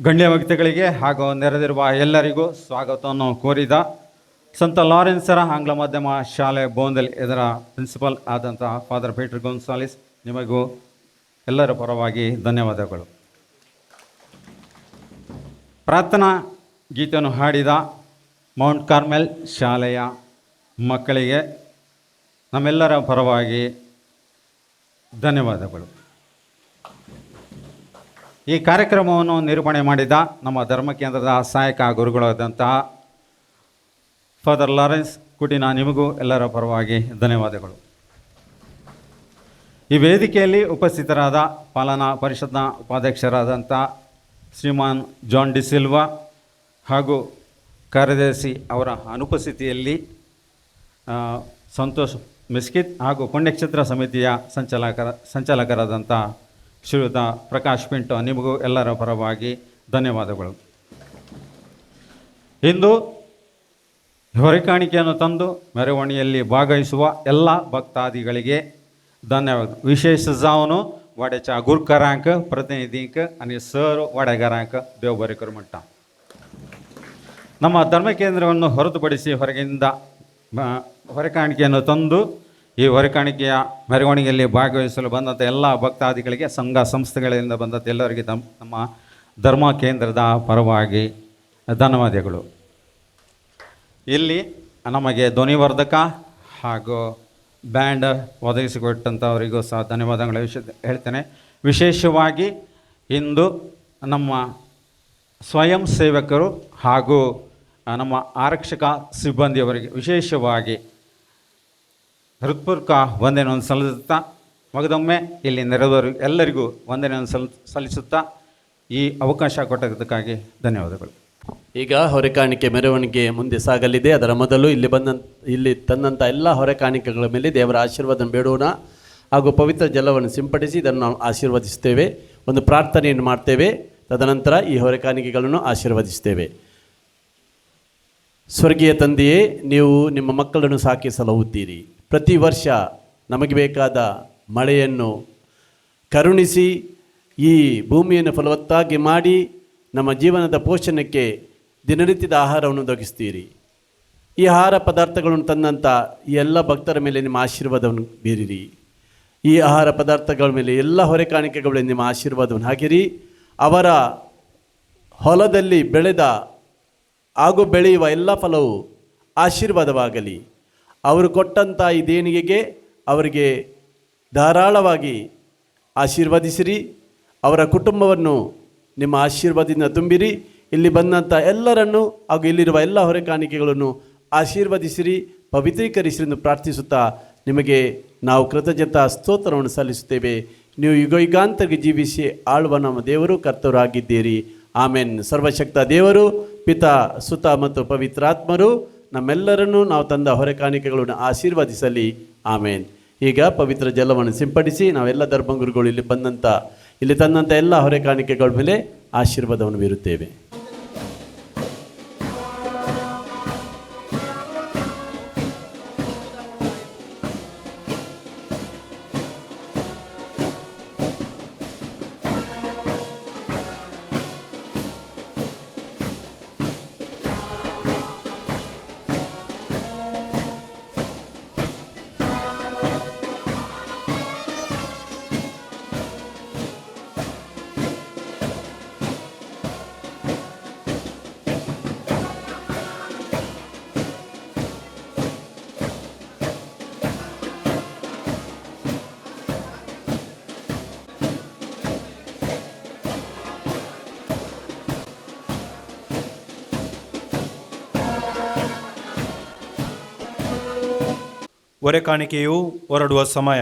ಗಣ್ಯ ವ್ಯಕ್ತಿಗಳಿಗೆ ಹಾಗೂ ನೆರೆದಿರುವ ಎಲ್ಲರಿಗೂ ಸ್ವಾಗತವನ್ನು ಕೋರಿದ ಸಂತ ಲಾರೆನ್ಸರ ಆಂಗ್ಲ ಮಾಧ್ಯಮ ಶಾಲೆ ಬೋಂದಲ್ ಇದರ ಪ್ರಿನ್ಸಿಪಲ್ ಆದಂತಹ ಫಾದರ್ ಪೀಟರ್ ಗೋನ್ಸಾಲಿಸ್, ನಿಮಗೂ ಎಲ್ಲರ ಪರವಾಗಿ ಧನ್ಯವಾದಗಳು. ಪ್ರಾರ್ಥನಾ ಗೀತೆಯನ್ನು ಹಾಡಿದ ಮೌಂಟ್ ಕಾರ್ಮೆಲ್ ಶಾಲೆಯ ಮಕ್ಕಳಿಗೆ ನಮ್ಮೆಲ್ಲರ ಪರವಾಗಿ ಧನ್ಯವಾದಗಳು. ಈ ಕಾರ್ಯಕ್ರಮವನ್ನು ನಿರೂಪಣೆ ಮಾಡಿದ ನಮ್ಮ ಧರ್ಮ ಕೇಂದ್ರದ ಸಹಾಯಕ ಗುರುಗಳಾದಂತಹ ಫಾದರ್ ಲಾರೆನ್ಸ್ ಕುಟಿನ, ನಿಮಗೂ ಎಲ್ಲರ ಪರವಾಗಿ ಧನ್ಯವಾದಗಳು. ಈ ವೇದಿಕೆಯಲ್ಲಿ ಉಪಸ್ಥಿತರಾದ ಪಾಲನಾ ಪರಿಷತ್ನ ಉಪಾಧ್ಯಕ್ಷರಾದಂಥ ಶ್ರೀಮಾನ್ ಜಾನ್ ಡಿಸಿಲ್ವಾ ಹಾಗೂ ಕಾರ್ಯದರ್ಶಿ ಅವರ ಅನುಪಸ್ಥಿತಿಯಲ್ಲಿ ಸಂತೋಷ್ ಮಿಸ್ಕಿತ್ ಹಾಗೂ ಪುಣ್ಯಕ್ಷೇತ್ರ ಸಮಿತಿಯ ಸಂಚಾಲಕರಾದಂಥ ಶ್ರೀಯುತ ಪ್ರಕಾಶ್ ಪಿಂಟೋ, ನಿಮಗೂ ಎಲ್ಲರ ಪರವಾಗಿ ಧನ್ಯವಾದಗಳು. ಇಂದು ಹೊರೆಕಾಣಿಕೆಯನ್ನು ತಂದು ಮೆರವಣಿಗೆಯಲ್ಲಿ ಭಾಗವಹಿಸುವ ಎಲ್ಲ ಭಕ್ತಾದಿಗಳಿಗೆ ಧನ್ಯವಾದ. ವಿಶೇಷ जावन वाड्याच्या गुरकारांक, प्रतिनिधींक आनी सर वाडेकारांक देव बरें करूं म्हणटा. ನಮ್ಮ ಧರ್ಮ ಕೇಂದ್ರವನ್ನು ಹೊರತುಪಡಿಸಿ ಹೊರಗಿಂದ ಹೊರೆಕಾಣಿಕೆಯನ್ನು ತಂದು ಈ ಹೊರೆಕಾಣಿಕೆಯ ಮೆರವಣಿಗೆಯಲ್ಲಿ ಭಾಗವಹಿಸಲು ಬಂದಂಥ ಎಲ್ಲ ಭಕ್ತಾದಿಗಳಿಗೆ, ಸಂಘ ಸಂಸ್ಥೆಗಳಿಂದ ಬಂದಂಥ ಎಲ್ಲರಿಗೆ ನಮ್ಮ ಧರ್ಮ ಕೇಂದ್ರದ ಪರವಾಗಿ ಧನ್ಯವಾದಗಳು. ಇಲ್ಲಿ ನಮಗೆ ಧ್ವನಿವರ್ಧಕ ಹಾಗೂ ಬ್ಯಾಂಡ್ ಒದಗಿಸಿಕೊಟ್ಟಂಥವರಿಗೂ ಸಹ ಧನ್ಯವಾದಗಳ ವಿಷಯ ಹೇಳ್ತೇನೆ. ವಿಶೇಷವಾಗಿ ಇಂದು ನಮ್ಮ ಸ್ವಯಂ ಸೇವಕರು ಹಾಗೂ ನಮ್ಮ ಆರಕ್ಷಕ ಸಿಬ್ಬಂದಿಯವರಿಗೆ ವಿಶೇಷವಾಗಿ ಹೃತ್ಪೂರ್ವಕ ವಂದನೆಯನ್ನು ಸಲ್ಲಿಸುತ್ತಾ, ಮಗದೊಮ್ಮೆ ಇಲ್ಲಿ ನೆರೆದವರು ಎಲ್ಲರಿಗೂ ವಂದನೆಯನ್ನು ಸಲ್ಲಿಸುತ್ತಾ ಈ ಅವಕಾಶ ಕೊಟ್ಟದ್ದಕ್ಕಾಗಿ ಧನ್ಯವಾದಗಳು. ಈಗ ಹೊರೆಕಾಣಿಕೆ ಮೆರವಣಿಗೆ ಮುಂದೆ ಸಾಗಲಿದೆ. ಅದರ ಮೊದಲು ಇಲ್ಲಿ ತಂದಂಥ ಎಲ್ಲ ಹೊರೆಕಾಣಿಕೆಗಳ ಮೇಲೆ ದೇವರ ಆಶೀರ್ವಾದ ಬೇಡೋಣ ಹಾಗೂ ಪವಿತ್ರ ಜಲವನ್ನು ಸಿಂಪಡಿಸಿ ಇದನ್ನು ನಾವು ಆಶೀರ್ವದಿಸ್ತೇವೆ. ಒಂದು ಪ್ರಾರ್ಥನೆಯನ್ನು ಮಾಡ್ತೇವೆ. ತದನಂತರ ಈ ಹೊರೆಕಾಣಿಕೆಗಳನ್ನು ಆಶೀರ್ವದಿಸ್ತೇವೆ. ಸ್ವರ್ಗೀಯ ತಂದೆಯೇ, ನೀವು ನಿಮ್ಮ ಮಕ್ಕಳನ್ನು ಸಾಕಿ ಸಲಹುತ್ತೀರಿ. ಪ್ರತಿ ವರ್ಷ ನಮಗೆ ಬೇಕಾದ ಮಳೆಯನ್ನು ಕರುಣಿಸಿ ಈ ಭೂಮಿಯನ್ನು ಫಲವತ್ತಾಗಿ ಮಾಡಿ ನಮ್ಮ ಜೀವನದ ಪೋಷಣೆಗೆ ದಿನನಿತ್ಯದ ಆಹಾರವನ್ನು ಒದಗಿಸ್ತೀರಿ. ಈ ಆಹಾರ ಪದಾರ್ಥಗಳನ್ನು ತಂದಂಥ ಈ ಎಲ್ಲ ಭಕ್ತರ ಮೇಲೆ ನಿಮ್ಮ ಆಶೀರ್ವಾದವನ್ನು ಬೀರಿರಿ. ಈ ಆಹಾರ ಪದಾರ್ಥಗಳ ಮೇಲೆ, ಎಲ್ಲ ಹೊರೆ ಕಾಣಿಕೆಗಳ ಮೇಲೆ ನಿಮ್ಮ ಆಶೀರ್ವಾದವನ್ನು ಹಾಕಿರಿ. ಅವರ ಹೊಲದಲ್ಲಿ ಬೆಳೆದ ಹಾಗೂ ಬೆಳೆಯುವ ಎಲ್ಲ ಫಲವು ಆಶೀರ್ವಾದವಾಗಲಿ. ಅವರು ಕೊಟ್ಟಂಥ ಈ ದೇಣಿಗೆಗೆ ಅವರಿಗೆ ಧಾರಾಳವಾಗಿ ಆಶೀರ್ವದಿಸಿರಿ. ಅವರ ಕುಟುಂಬವನ್ನು ನಿಮ್ಮ ಆಶೀರ್ವಾದದಿಂದ ತುಂಬಿರಿ. ಇಲ್ಲಿ ಬಂದಂಥ ಎಲ್ಲರನ್ನೂ ಹಾಗೂ ಇಲ್ಲಿರುವ ಎಲ್ಲ ಹೊರೆ ಕಾಣಿಕೆಗಳನ್ನು ಆಶೀರ್ವದಿಸಿರಿ, ಪವಿತ್ರೀಕರಿಸಿರಿ ಎಂದು ಪ್ರಾರ್ಥಿಸುತ್ತಾ ನಿಮಗೆ ನಾವು ಕೃತಜ್ಞತಾ ಸ್ತೋತ್ರವನ್ನು ಸಲ್ಲಿಸುತ್ತೇವೆ. ನೀವು ಯುಗಯುಗಾಂತರಿಗೆ ಜೀವಿಸಿ ಆಳುವ ನಮ್ಮ ದೇವರು ಕರ್ತರಾಗಿದ್ದೀರಿ. ಆಮೇನ್. ಸರ್ವಶಕ್ತ ದೇವರು, ಪಿತ, ಸುತ ಮತ್ತು ಪವಿತ್ರಾತ್ಮರು ನಮ್ಮೆಲ್ಲರನ್ನೂ ನಾವು ತಂದ ಹೊರೆ ಕಾಣಿಕೆಗಳನ್ನು ಆಶೀರ್ವದಿಸಲಿ. ಆಮೇನ್. ಈಗ ಪವಿತ್ರ ಜಲವನ್ನು ಸಿಂಪಡಿಸಿ ನಾವೆಲ್ಲ ಧರ್ಮಗುರುಗಳು ಇಲ್ಲಿ ತಂದಂಥ ಎಲ್ಲ ಹೊರೆ ಕಾಣಿಕೆಗಳ ಮೇಲೆ ಆಶೀರ್ವಾದವನ್ನು ಬೀರುತ್ತೇವೆ. ಹೊರೆ ಕಾಣಿಕೆಯು ಹೊರಡುವ ಸಮಯ.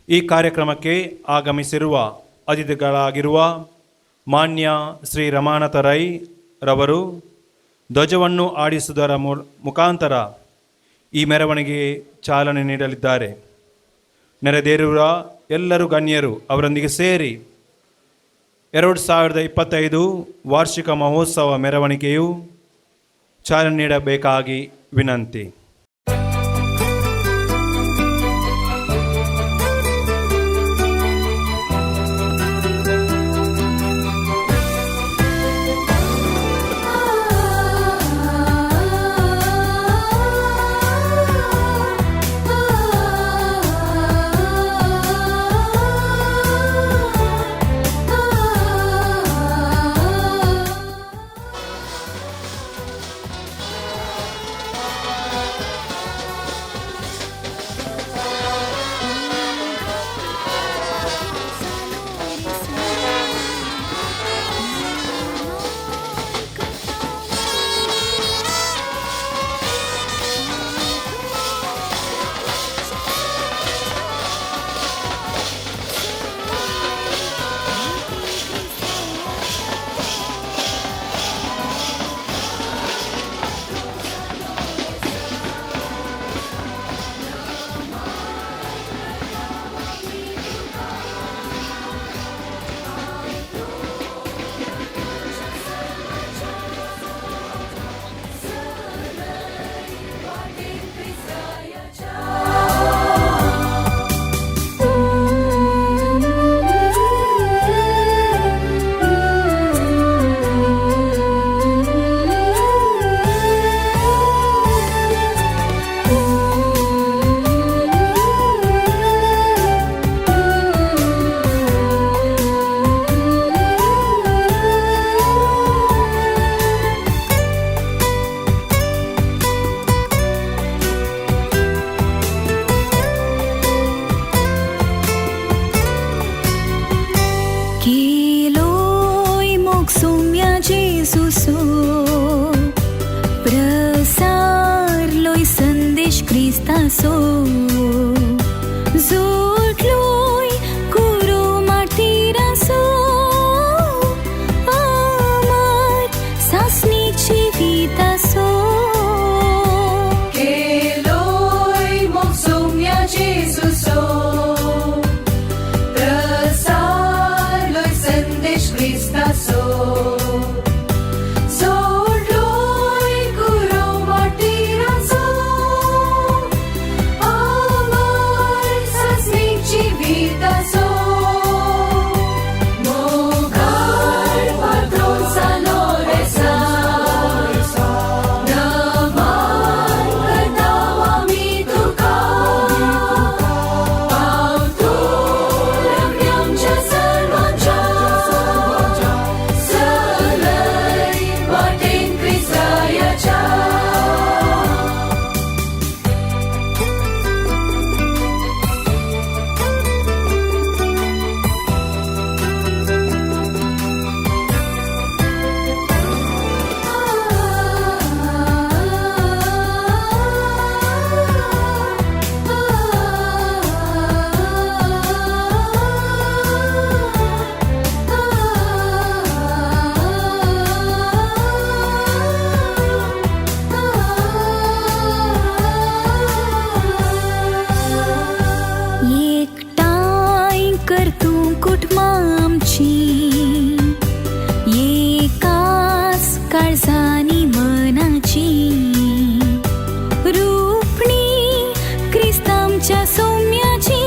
ಈ ಕಾರ್ಯಕ್ರಮಕ್ಕೆ ಆಗಮಿಸಿರುವ ಅತಿಥಿಗಳಾಗಿರುವ ಮಾನ್ಯ ಶ್ರೀ ರಮಾನಾಥ ರೈ ರವರು ಧ್ವಜವನ್ನು ಆಡಿಸುವುದರ ಮುಖಾಂತರ ಈ ಮೆರವಣಿಗೆ ಚಾಲನೆ ನೀಡಲಿದ್ದಾರೆ. ನೆರೆದೇರಿರುವ ಎಲ್ಲರೂ ಗಣ್ಯರು ಅವರೊಂದಿಗೆ ಸೇರಿ 2025 ವಾರ್ಷಿಕ ಮಹೋತ್ಸವ ಮೆರವಣಿಗೆಯು ಚಾಲನೆ ನೀಡಬೇಕಾಗಿ ವಿನಂತಿ. संदेश क्रिस्ताचो जोडलोय कुरो मार्टिराचो अमर सासणी जिविताचो. केलोय मोग सौम्या जेजूचो प्रसारलोय संदेश क्रिस्ताचो जोडलोय कुरो मार्टिराचो अमर सासणीक जिविताचो मोगाळ पात्रोन सान लोरेंसा नमन करता आमी तुका पावतो रम्य आमच्या सर्वांच्या चलय वाटेन क्रिस्तायाच्या. एकठांय कर तूं कुटुंबां आमची एकाच काळजांनी मनाची रुपणी क्रिस्तांच्या सौम्याची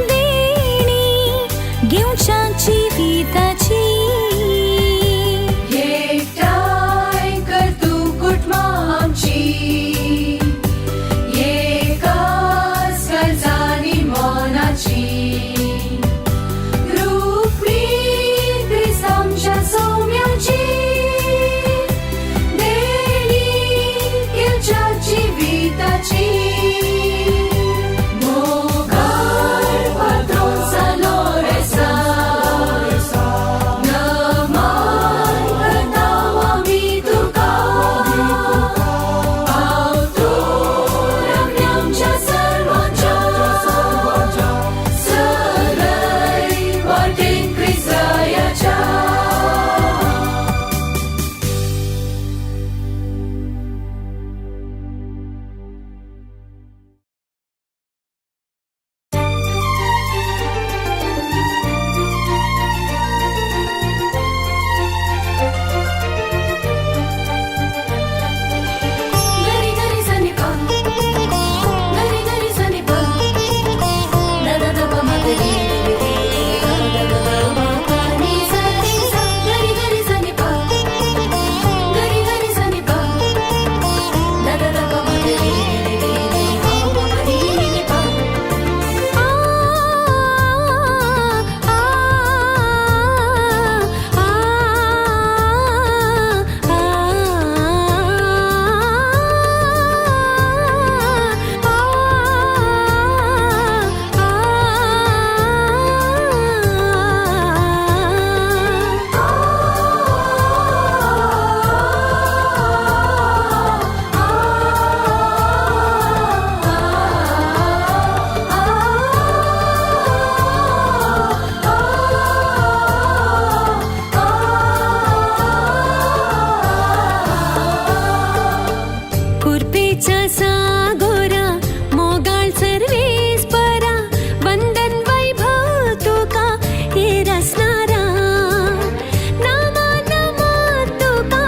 देणी घेवच्या जिविताची. एकठांय कर तूं कुटुंबां आमची एकाच काळजांनी मनाची रुपणी क्रिस्तांच्या सौम्याची देणी घेवच्या जिविताची मोगाळ पात्रोन सान लोरेंसा नमन करता आमी तुका पावतो रम्य आमच्या सर्वांच्या चलय वाटेन क्रिस्तायाच्या. गरी गरी सनी प गरी गरी सनी प the the the प म ग री री री री ग ग ग ग म प नि स रि स गरी गरी सनी प गरी गरी सनी प the the the प म ग री री री री ग म प नि नि नि प. आ आ आ कृपेच्या सागोरा मोगाळ सर्वेस्परा वंदन वैभव तुका हे रसनारा नामा नमा तुका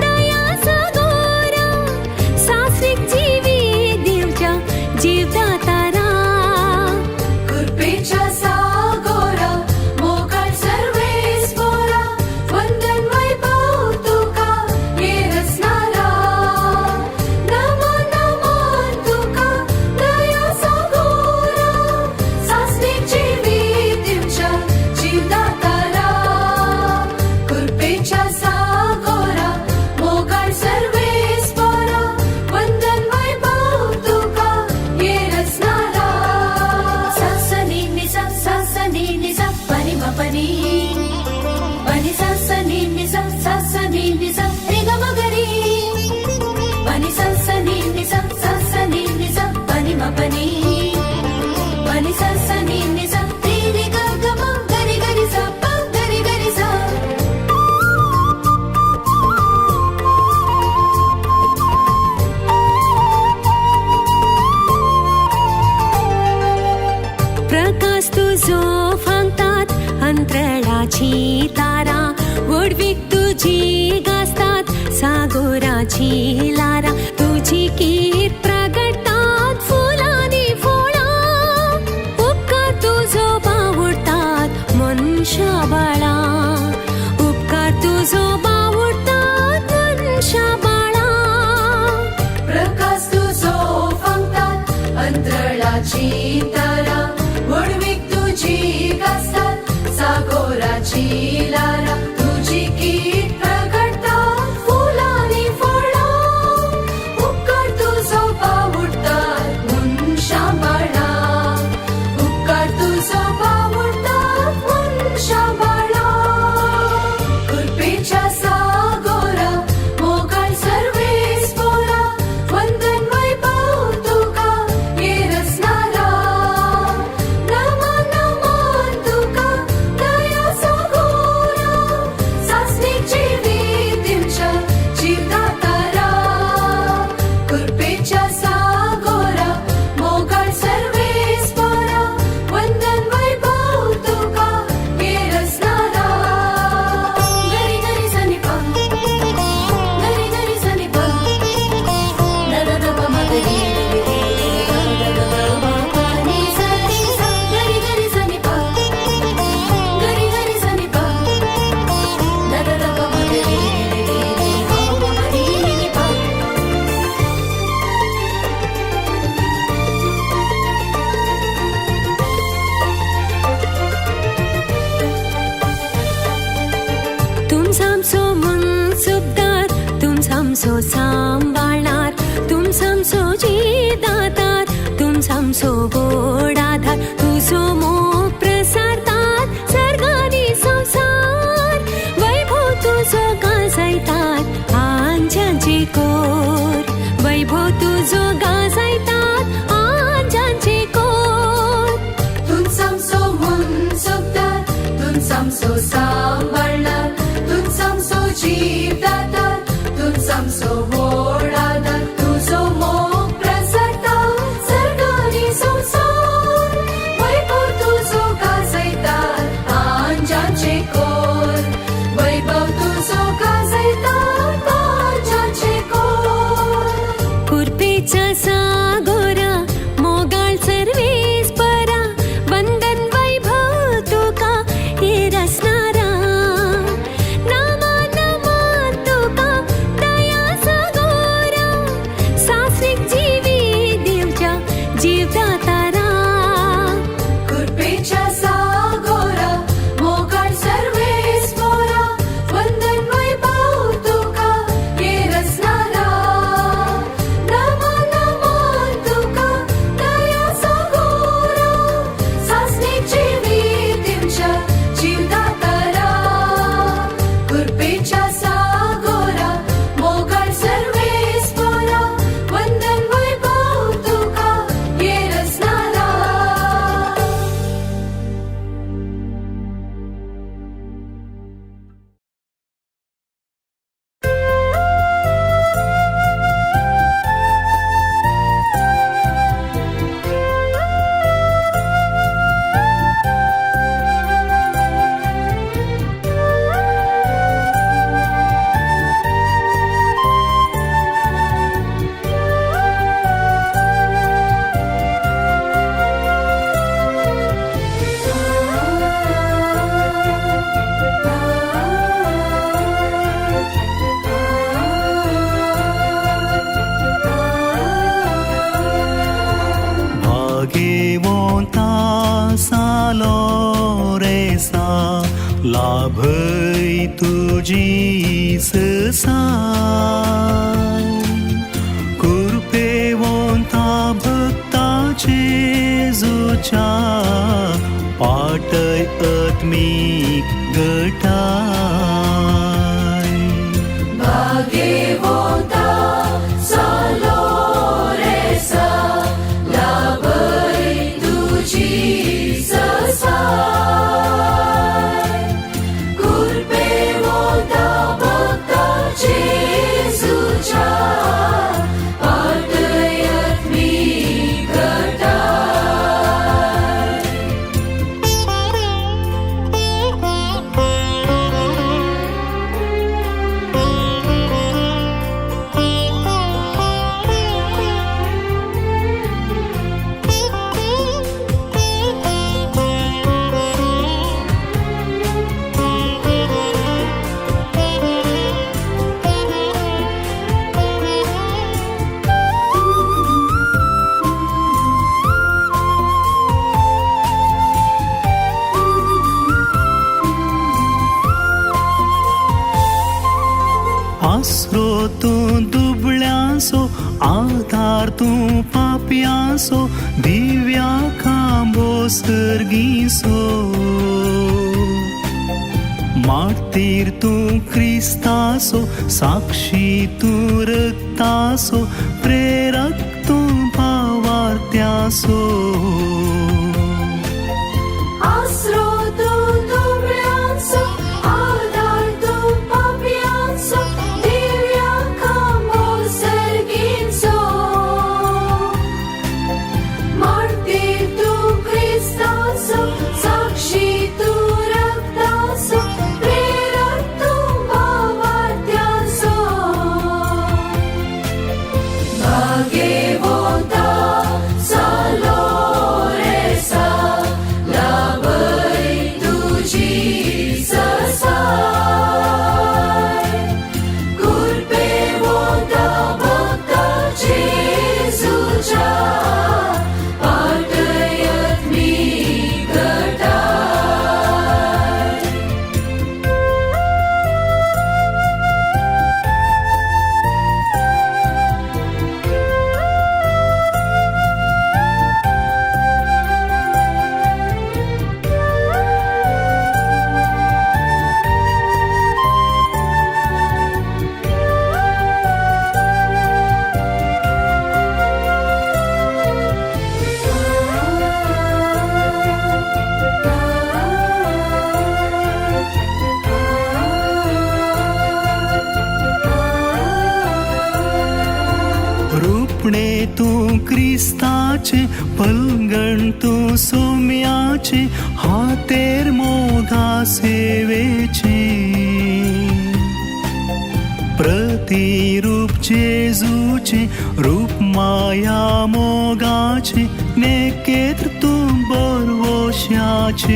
दया सागोरा सास्विक जीवी दिवच्या जीवदातारा. कृपेच्या सागोरा मोगाळ सर्वेस्परा वंदन वैभव तुका हे रसनारा नमो नमो. आकाशाची तारा व्हडवीक तुजी गाजतात, सागोराची लारा तुजी कीट प्रगटता, फुलांनी फळां उपकार तुजो पावुडटात मनशां बाळां, उपकार तुजो पावुडटात मनशां बाळां. कृपेच्या सागोरा मोगाळ सर्वेस्पोरा, वंदन वैभव तुका ये रसनारा, नमन नमन तुका दया सागोरा, सासणीक जिवीत दिवच्या जीवदातारा. कृपेच्या सागोरा मोगाळ सर्वेस्पोरा, वंदन वैभव तुका ये रसनारा. गरी गरी सनी प, गरी गरी सनी प, the the the प म ग री री री री ग ग ग ग म प नि स रि स, गरी गरी सनी प, गरी गरी सनी प, the the the प म ग री री री री ग म प नि नि नि प. तुमसामसो मुनसुबदार, तुमसामसो सांबाळणार, तुमसामसो जीदातार, तुमसामसो गोड आधार, तुजो मोग प्रसारतात सर्गानी संवसार, वैभव तुजो गाजयतात आंज्यांचे कोर, वैभव तुजो गाजयतात आंज्यांचे कोर. तुमसामसो मुनसुबदार, तुमसामसो सांबाळणार, तुमसामसो जीवदातार, तुमसामसो व्हड आधार, तुजो मोग प्रसरता सर्गानी संवसार, वैभव तुजो गाजयतात आंज्यांचे कोर, वैभव तुजो गाजयतात आंज्यांचे कोर. कृपेच्या सागोरा मोगाळ सर्वेस्परा, वंदन वैभव तुका हे रसनारा, नामा नमन तुका दया सागोरा, सासणीक जिवीत दिवच्या जीवदातारा. कृपेच्या सागोरा मोगाळ सर्वेस्पोरा, वंदन वैभव तुका ये रसनारा, नमन नमन तुका दया सागोरा, सासणीक जिवीत दिवच्या जीवदातारा. कृपेच्या सागोरा मोगाळ सर्वेस्पोरा, वंदन वैभव तुका ये रसनारा. भागेवंता सालो रेसा, लाभय तुजी ससाय, कृपेवंता भक्ता जेजूच्या, पाटय आत्मीक गटाय. भागेवंता सालो रेसा, लाभय तुजी ससाय, कृपेवंता भक्ता जेजूच्या, पाटय आत्मीक गटाय. Thank you. आधार तूं पापयांचो दिव्या खांबो सर्गीसो मार्तीर तूं क्रिस्तासो साक्षी तूं रक्तासो प्रेरक तूं भावार्त्यासो. आसरो तूं दुबळ्यांचो आधार तूं पापयांचो दिव्या खांबो सर्गीचो मार्तीर तूं क्रिस्ताचो साक्षी तूं रक्ताचो प्रेरक तूं भावार्थ्याचो भाग्यवंता सालोरेसा लाभय तुजी ससाय कृपेवंता भक्ता जेजूच्या पाटयत मी घटाय. रुपणे तूं क्रिस्ताचें पलगण तूं सोम्याचें हातेर मोगा सेवेचें प्रतिरूप जेजूचें रूप माया मोगाचें नेकेत्र तूं बरवश्याचें.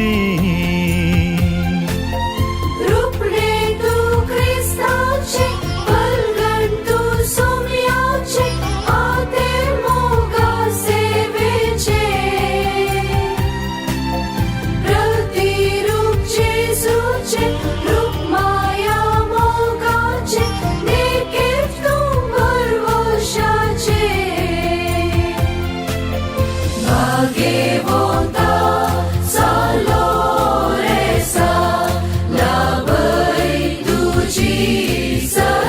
रुपणे तूं क्रिस्ताचें पलगण तूं सोम्याचें हातेर मोगा सेवेचें प्रतिरूप जेजूचें रूप माया मोगाचें नेकेत तूं भरवशाचें भाग्यवंता सालोरेसा लाभय तुजी ससाय.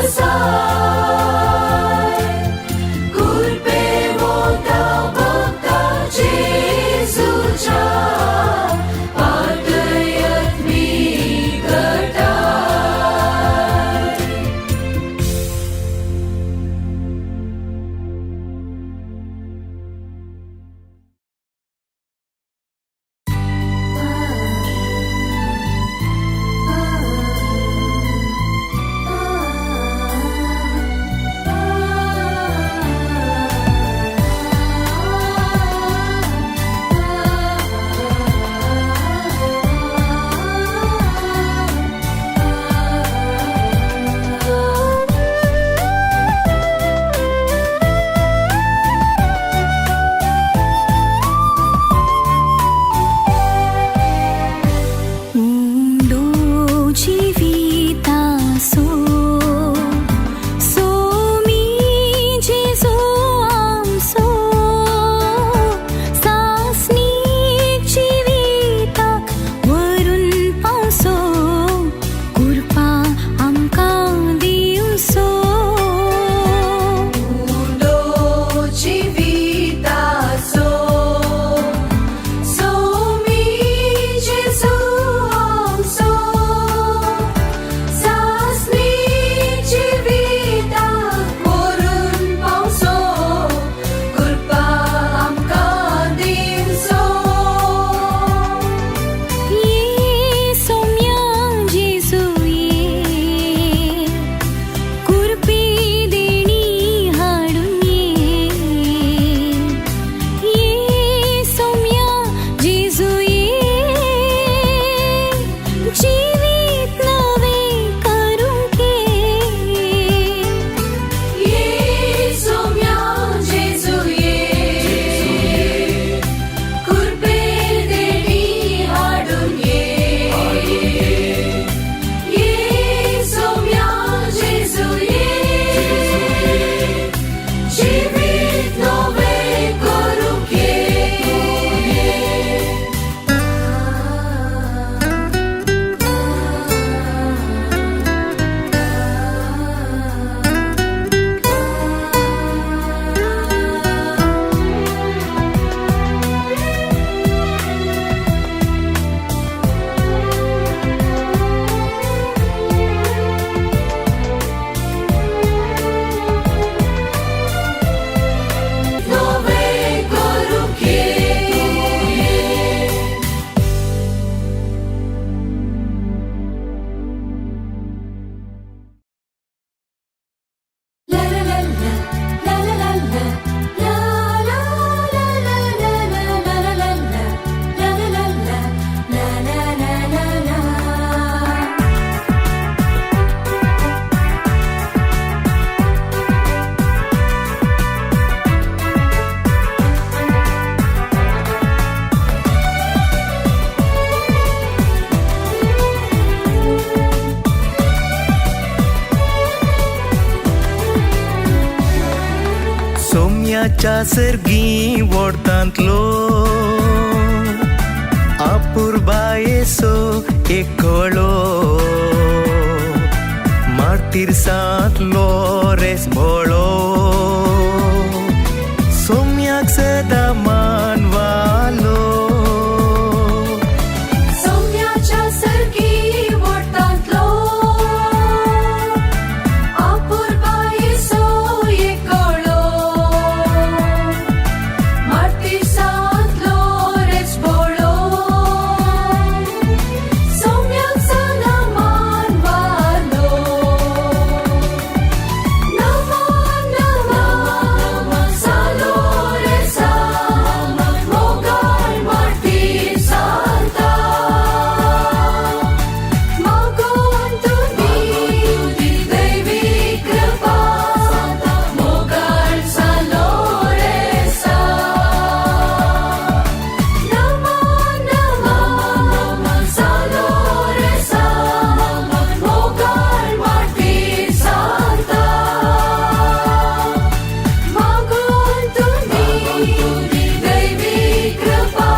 सोम्याच्या सर्गी वोडतांतलो अपुरबायेचो एकळो मार्तीर लोरेस भोळो सोम्याक सदा मानवालो. सोम्याच्या सर्गी वोडतांतलो अपुरबायेचो एकळो मार्तीर सांत लोरेस भोळो सोम्याक सदा मानवालो. नमो नमो सालोरेसा मोगाळ मार्तीर सांता मागून तुमी दैवी कृपा मोगाळ सालोरेसा. नमो नमो सालोरेसा मोगाळ मार्तीर सांता मागून तुमी दैवी कृपा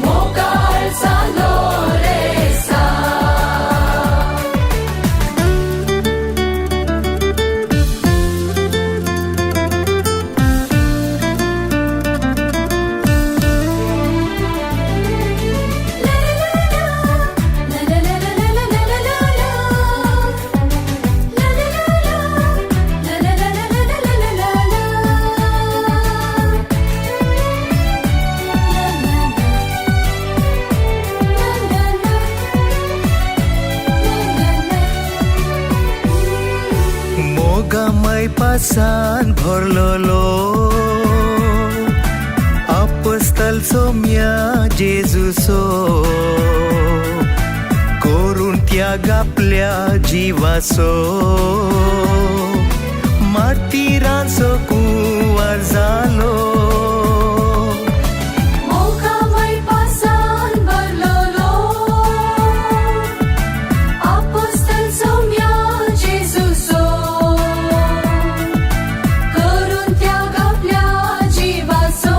मोगाळ सालोरेसा. मोगामय पासान भरलेलो आपस्तल सोम्या जेजूसो करून त्याग आपल्या जिवासो मार्तीरांचो कुंवर जालो. मोगामय पासान भरलेलो आपोस्तल सोम्या जेजूसो करून त्याग आपल्या जिवासो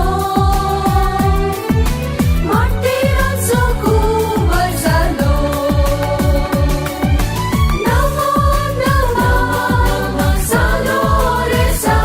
मार्तीरांचो कुंवर जालो. नमो नमो सालोरेसा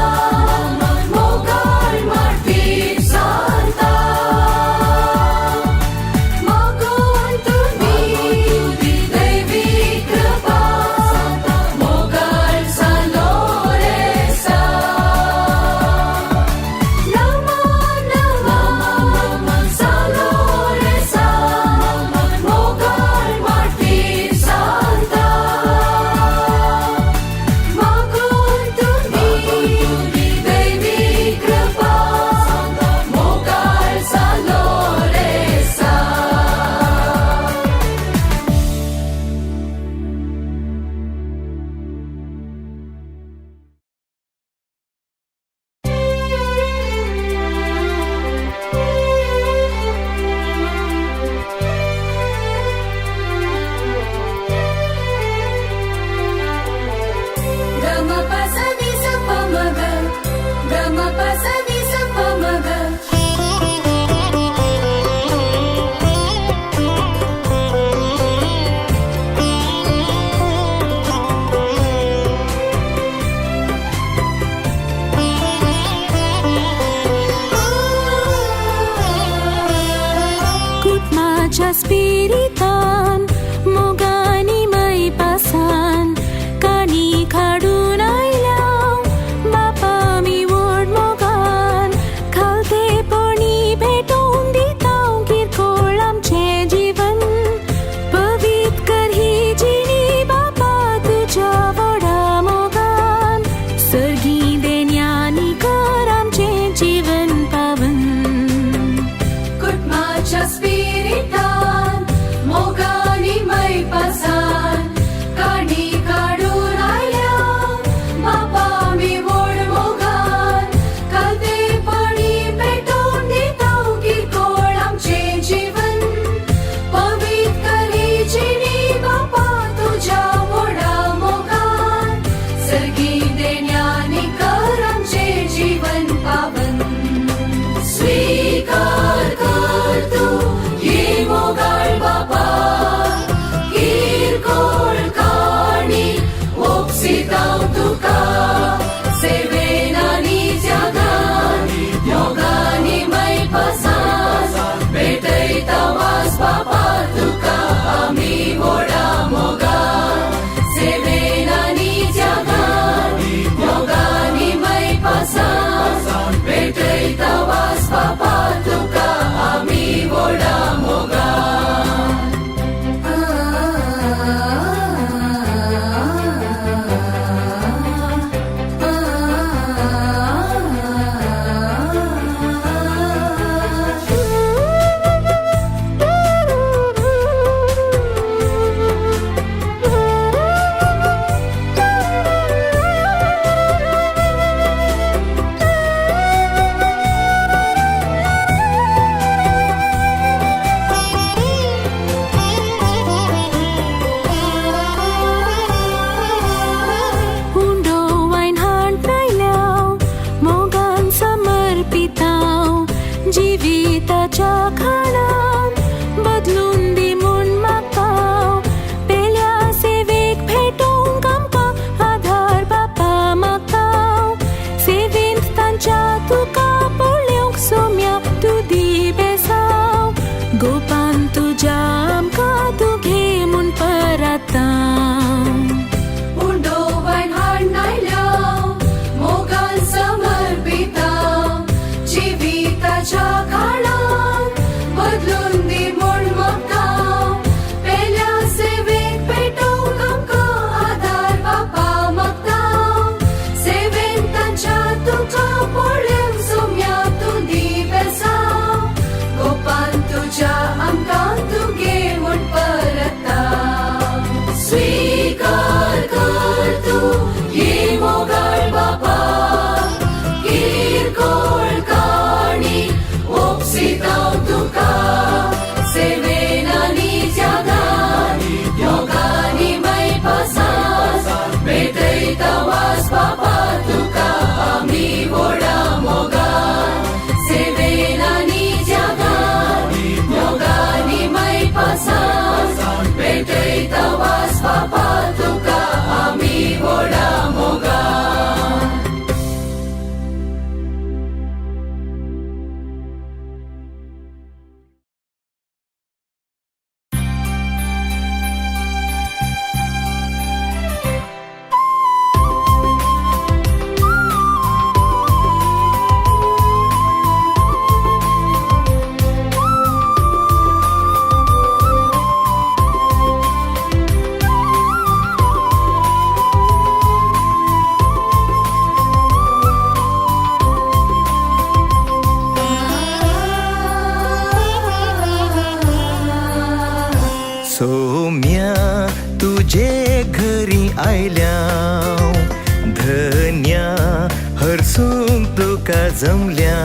जमल्या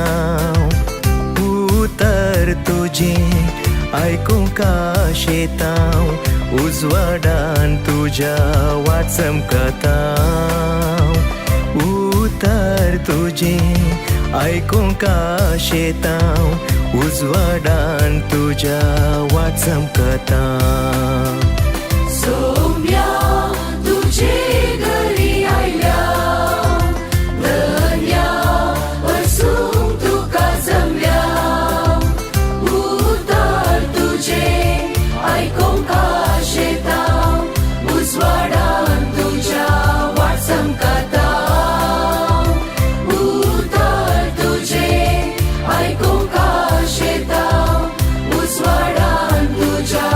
उतर तुजें आयकूंक आशेतां उजवाडान तुज्या वाट चमकता उतर तुजें आयकूंक आशेतां उजवाडान तुज्या वाट चमकता. सोम्या तुझे घरी आयल्या धन्या वसूंक तुका जमल्या उतर तुझे आयकूंक आशेतां उजवाडान तुज्या वाट चमकता उतर तुझे आयकूंक आशेतां उजवाडान तुज्या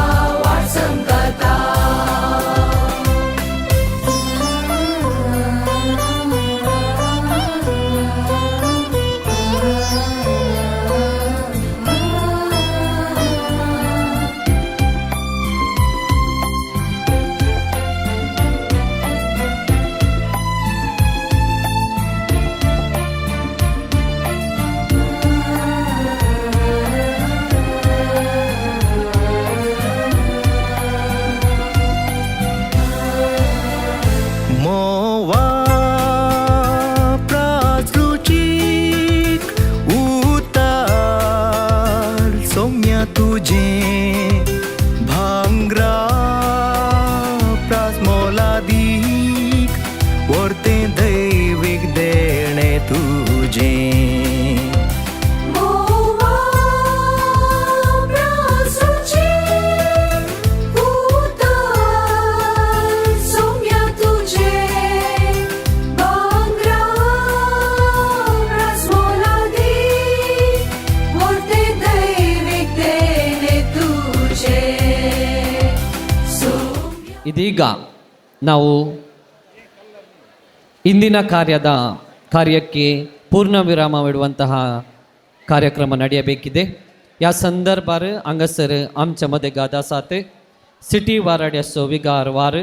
वाट चमकता. मोवा प्रासृचीक उतार सौम्या तुजें भांगरा प्रास मोलादीक वर्तें दैवीक देणें तुजें. मोवा प्रासुचे उतर सौम्या तुझे भांगरा प्रास मोलादीक वर्ते दैवीक देणे तुझे. ಇದೀಗ ನಾವು ಇಂದಿನ ಕಾರ್ಯಕ್ಕೆ ಪೂರ್ಣ ವಿರಾಮವಿಡುವಂತಹ ಕಾರ್ಯಕ್ರಮ ನಡೆಯಬೇಕಿದೆ. या संदर्भार हांगासर आमच्या मदेगाद आसात सिटी वाराड्याचो विगार वार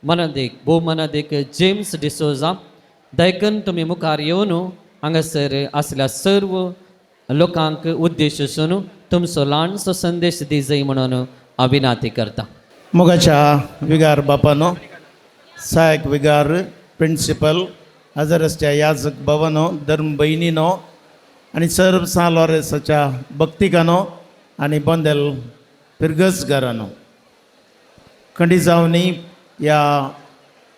मनदेक भोव मनदेक जेम्स डिसोजा. दैकन तुमी मुखार येवन हांगासर आसल्या सर्व लोकांक उद्देश आसून तुमचो ल्हानसो संदेश दी जाय म्हणून हांव विनंती करता. मोगाच्या विगार बापानो, सहायक विगार, प्रिन्सिपल, हजरसच्या याजक भवनो, धर्म भयणीनो आनी सर्व सान लॉरेसाच्या भक्तिकानो आनी बोंदेल पिरगजगारानो, खंडी जावनी ह्या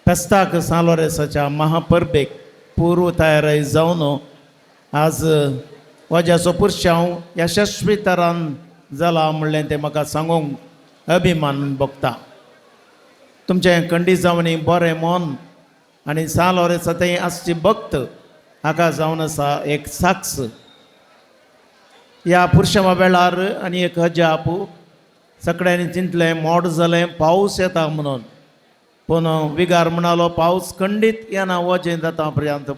फेस्ताक सान लॉरेसाच्या महापरबेक पूर्व तयारी जावन आज वज्याचो पुरशांव यशस्वी तरान जाला म्हणलें तें म्हाका सांगूंक अभिमान भोगता. तुमचें खंडी जावनी बरें मन आनी सान लॉरेसा थंय आसची भक्त हाका जावन आसा एक साक्ष. ह्या पुरशांवा वेळार आनी एक अजाप, सगळ्यांनी चिंतलें मोड जालें, पावस येता म्हणून, पूण विगार म्हणालो पावस खंडीत येना वजें जाता पर्यंत.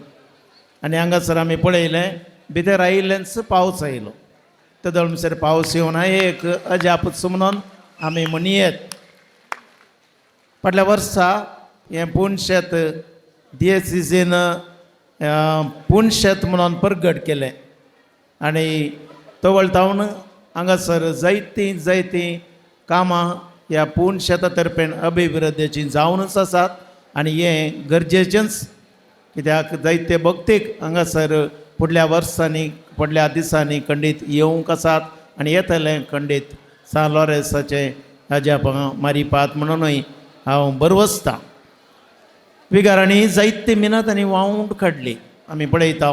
आनी हांगासर आमी पळयलें भितर आयिल्लेंच पावस आयलो. तेदोळ म्हणसर पावस येवना एक अजापूच म्हणून आमी म्हणयेत. फाटल्या वर्सा हें पुणशेत दियेसीन पुणशेत म्हणून परगट केलें आनी तवळ तावन हांगासर जायतीं जायतीं कामां ह्या पूण शेता तर्फेन अभिवृद्धीचीं जावनच आसात आनी हें गरजेचेंच, कित्याक जायते भक्तीक हांगासर फुडल्या वर्सांनी फुडल्या दिसांनी खंडीत येवंक आसात आनी येतलें खंडीत सान लॉरेसाचें अजापां मारिपात म्हणुनूय हांव बरवसतां. विगारांनी जायते मिनत आनी वावंट काडली. आमी पळयता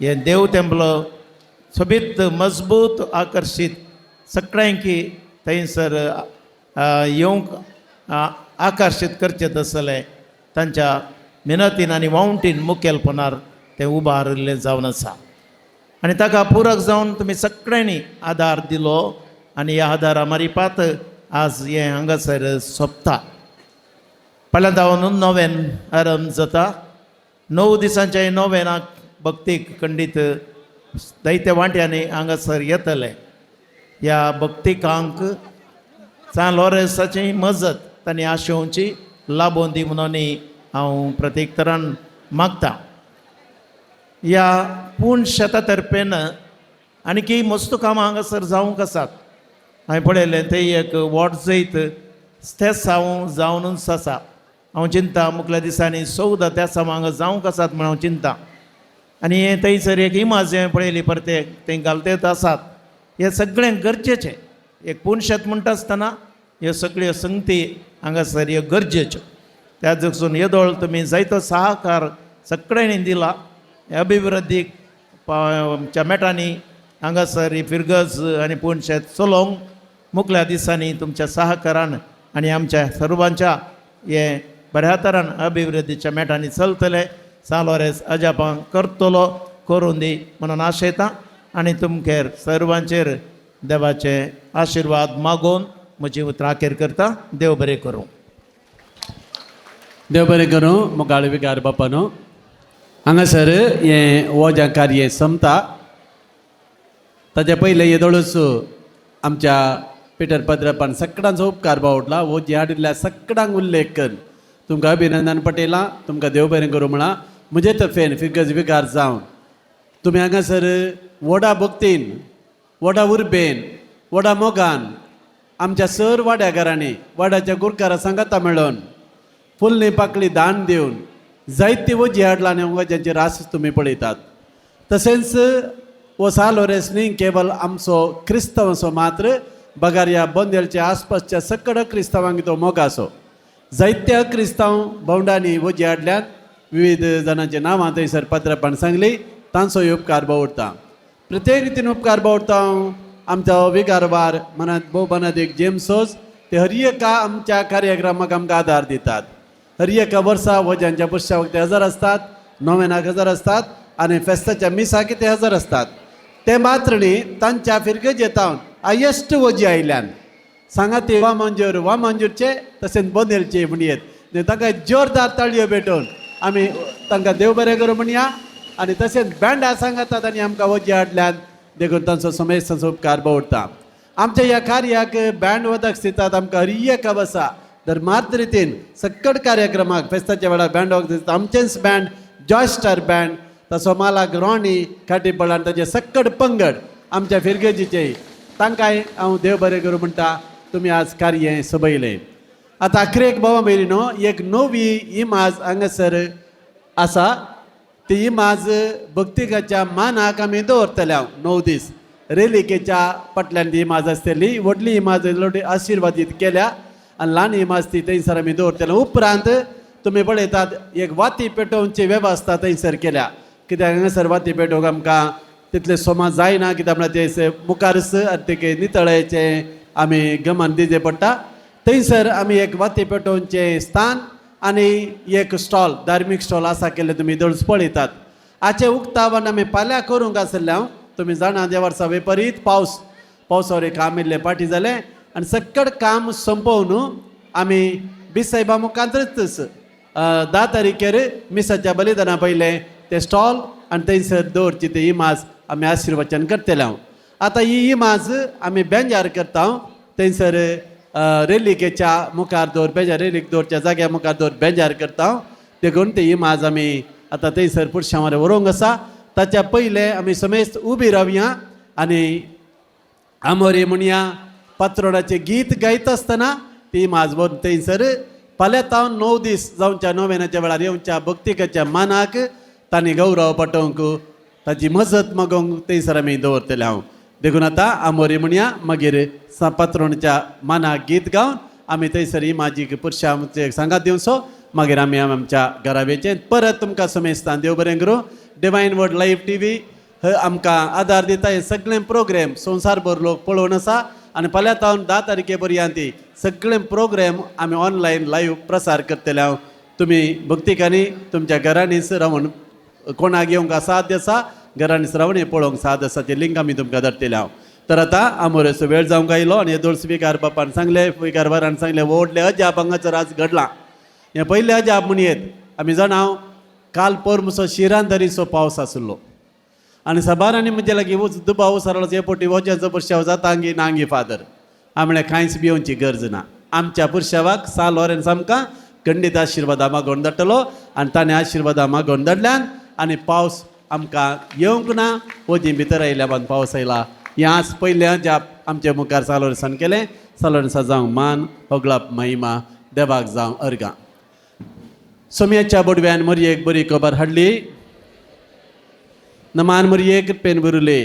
हें देव तेंपलो सोबीत मजबूत आकर्शीत सगळ्यांकी थंयसर येवंक आकर्शीत करचें तसलें तांच्या मिनतीन आनी वावंटीन मुखेलपणार तें उबारिल्लें जावन आसा आनी ताका पुरक जावन तुमी सगळ्यांनी आदार दिलो आनी ह्या आदारा मारिपात आज हें हांगासर सोंपता. फाल्यां धांवन नोवेन आरंभ जाता. 9 दिसांच्या नोवेनाक भक्तीक खंडीत जायत्या वांट्यांनी हांगासर येतले. ह्या भक्तिकांक सान लॉरेसाची मजत तांणी आशोवची लाबोवन दी म्हणून हांव प्रत्येक तरान मागता. ह्या पूण शेता तर्फेन आणखी मस्त कामां हांगासर जावंक आसात. हांवें पळयलें थंय एक वॉट जैत तेंच हांव जावनूच आसा. हांव चिंता मुखल्या दिसांनी 14 तेसांव हांगा जावंक आसात म्हण हांव चिंता. आनी हें थंयसर एक इमाज हांवें पळयली परते थंय घालतेच आसात. हें सगळें गरजेचें. एक पूण शेत म्हणटा आसतना ह्यो सगळ्यो संगती हांगासर ह्यो गरजेच्यो. त्या दसून येदोळ तुमी जायतो सहकार सगळ्यांनी दिला अभिवृद्धीक आमच्या मेटांनी हांगासर ही फिरगज आनी पूण शेत चलोवंक मुखल्या दिसांनी तुमच्या सहकारान आनी आमच्या सर्वांच्या हे बऱ्या तरान अभिवृद्धीच्या मेटांनी चलतले. सालोरेस अजापां करतलो करूं दी म्हणून आशेता आनी तुमगेर सर्वांचेर देवाचे आशिर्वाद मागोवन म्हजी उतरां अखेर करता. देव बरें करूं. देव बरें करूं मुखाळ विकार बापानो. हांगासर हें वोज्या कार्य सोंपता. ताच्या पयलें येदोळूच आमच्या पिटर पद्रपान सगळ्यांचो उपकार बावडला. वोजी हाडिल्ल्या सगळ्यांक उल्लेख कर तुमकां अभिनंदन पटेला, तुमकां देव बरें करूं म्हळां. म्हजे तर्फेन फिरगज विकार जावन तुमी हांगासर व्हडा भक्तीन, व्हडा उर्बेन, व्हडा मोगान आमच्या सर वाड्या घरांनी वाड्याच्या गुरकारा सांगाता मेळोवन फुलणी पाकळी दान दिवन जायती वजी हाडला आनी वज्यांची रास तुमी पळयतात. तशेंच हो सालोरेस न्ही केवल आमचो क्रिस्तांवाचो मात्र बगार ह्या बोंदेलच्या आसपासच्या सकड क्रिस्तांवांक तो मोगाचो. जायत्या क्रिस्तांव भोंवडांनी वजी हाडल्यात, विविध जाणांची नांवां थंयसर पत्रपान सांगली, तांचो उपकार बावडटा. प्रत्येक रितीन उपकार बावडटा. आमचो विकारवार मनात भोव मनादीक जेम्सोस ते हर एका आमच्या कार्यक्रमाक आमकां आदार दितात. हर एका वर्सा वज्यांच्या पुरशाक ते हजर आसतात, नोवेनाक हजर आसतात आनी फेस्ताच्या मिसाक ते हजर आसतात. ते मात्र न्ही तांच्या फिरगजेतावन हायेस्ट वजी आयल्यान सांगा ते वा मंजूर वा मंजूरचे तशेंच बोंदेलचे म्हणयेत तांकां जोरदार ताळयो भेटोवन आमी तांकां देव बरें करूं म्हणया. आनी तशेंच बँडा सांगातात आनी आमकां वजी हाडल्यान देखून तांचो समेज तांचो उपकार बावडटा. आमच्या ह्या कार्याक बँड वदक दितात आमकां हर एका वर्सा धर्मार्थ रितीन सक्कड कार्यक्रमाक फेस्ताच्या वेळार बँड वखद दितात. आमचेंच बँड जॉय स्टार बँड तसो मालाक रोणी काटीपळ आनी ताचे सक्कड पंगड आमच्या फिरगेजीचे तांकांय हांव देव बरें करूं म्हणटा. तुमी आज कार्य सोबयलें. आतां अखरेक भावा भयणीनो एक नवी इमाज हांगासर आसा. ती इमाज भक्तिकाच्या मानाक आमी दवरतले. हांव 9 दीस रेलिकेच्या फाटल्यान ती इमाज आसतली. व्हडली इमाज आशिर्वादीत केल्या आनी ल्हान इमाज ती थंयसर आमी दवरतले. उपरांत तुमी पळयतात एक वाती पेटोवची वेवस्था थंयसर केल्या. कित्याक हांगासर वाती पेटोवंक आमकां तितलें सोमा जायना, कित्याक म्हळ्यार ते मुखारच आनी ते नितळायचें आमी गमन दिवचें पडटा. थंयसर आमी एक वाती पेटोवचें स्थान आनी एक स्टॉल धार्मीक स्टॉल आसा केल्लें तुमी दळस पळयतात. हाचें उक्तावण आमी फाल्यां करूंक आशिल्लें. हांव तुमी जाणा त्या वर्सा विपरीत पावस पावसावर काम इल्लें फाटीं जालें आनी सक्कड काम सोंपोवन आमी बिसायबा मुखांतच 10 तारखेर मिसाच्या बलिदाना पयलें तें स्टॉल आनी थंयसर दवरची ती इमाज आमी आशिर्वचन करतले. हांव आतां ही इमाज आमी बेंजार करता. थंयसर रेलिकेच्या मुखार दवर बेजार रेलीक दवरच्या जाग्या मुखार दवर बेजार करता. देखून ती इमाज आमी आतां थंयसर पुरशांवर व्हरूंक आसा. ताच्या पयलें आमी समेस्त उबी रावया आनी आमोरी म्हणया पात्रोडाचें गीत गायता आसतना ती इमाज व्हरून थंयसर फाल्यां तावन 9 दीस जावच्या नोवेनाच्या वेळार येवच्या भक्तिकाच्या मानाक तांणी गौरव पाटोवंक ताची मजत मागोवंक थंयसर आमी दवरतले. हांव देखून आतां आमोरी म्हणया मागीर पात्रोणच्या मानाक गीत गावन आमी थंयसर इमाजीक पुरशांचे सांगात दिवचो. मागीर आमी आमच्या घरा वयचें. परत तुमकां समेस्तान देव बरें करूं. डिवायन वर्ड लायव्ह टीव्ही ह आमकां आदार दिता. हे सगळे प्रोग्राम संवसारभर लोक पळोवन आसा आनी फाल्यां तावन 10 तारखे पर्यंत सगळे प्रोग्राम आमी ऑनलायन लायव्ह प्रसार करतले. हांव तुमी भक्तिकांनी तुमच्या घरांनीच रावन कोणाक येवंक साध्य आसा घरांनीच रावन हें पळोवंक साध्य आसा. ते लिंक आमी तुमकां धाडटले. हांव तर आतां आमोरेचो वेळ जावंक आयलो आनी येदोळ विकार बापान सांगलें विकार बारान सांगलें व्हडलें अजाप हांगासर आज घडलां. हें पयलें अजाप म्हणयेत आमी जाणा काल पोरमुसो शिरांदरीचो पावस आशिल्लो आनी साबारांनी म्हजे लागीं वच दुबाव सरळ हे पोटी वोज्याचो पुरशाव जाता आंगी नांगी फादर. हांवें म्हणलें कांयच भिवची गरज ना. आमच्या पुरशावाक सा लॉरेन्स आमकां खंडीत आशिर्वादा मागोवन धाडटलो आनी ताणें आशिर्वादा मागोवन धाडल्यान आनी पावस आमकां येवंक ना. वजीं भितर आयल्या बांद पावस आयला. हें आज पयलें ज्या आमच्या मुखार सालोरसान केलें. सालोरसा जावं मान होगळप महिमा देवाक जावं अर्गां. सोम्याच्या बोडव्यान मोरयेक बरी खबर हाडली. नमान मोरयेक कृपेन बुरुले.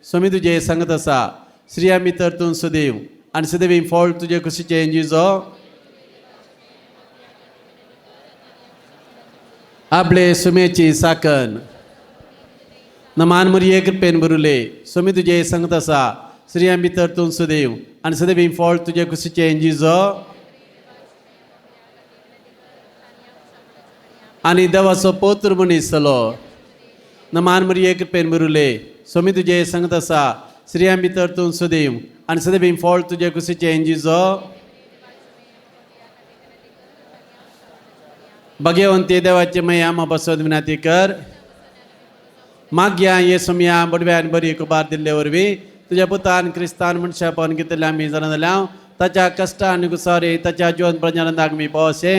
सोमी तुजें सांगत आसा. श्रिया भितर तूं सुदेव आनी सुदेवी फळ तुजे कुशीचें जिजो. आपले सुमेची साकन. नमान मोरये कृपेन बुरुले. सोमी तुजें सांगत आसा. श्रिया भितर तूं सुदेव आनी सुदेवी फळ तुजे कुशीचें जिजो. आनी देवाचो पोत्र मनीस जालो. नमान मोरये कृपेन बुरुले. सोमी तुजें सांगत आसा. श्रिया भितर तूं सुदेव आनी सदैव फळ तुजे कुशीचें जिजो. भगवंती देवाची मया आमा बसोद विनंती कर. माग्या ये सोमया बडव्यान बरी कुबार दिल्ले वरवीं तुज्या पुतान क्रिस्तान मनशापण घेतले आमी जाणा जाल्या ताच्या कश्टान आनी गुसारी ताच्या जिवन प्रजानंदाक आमी पावसे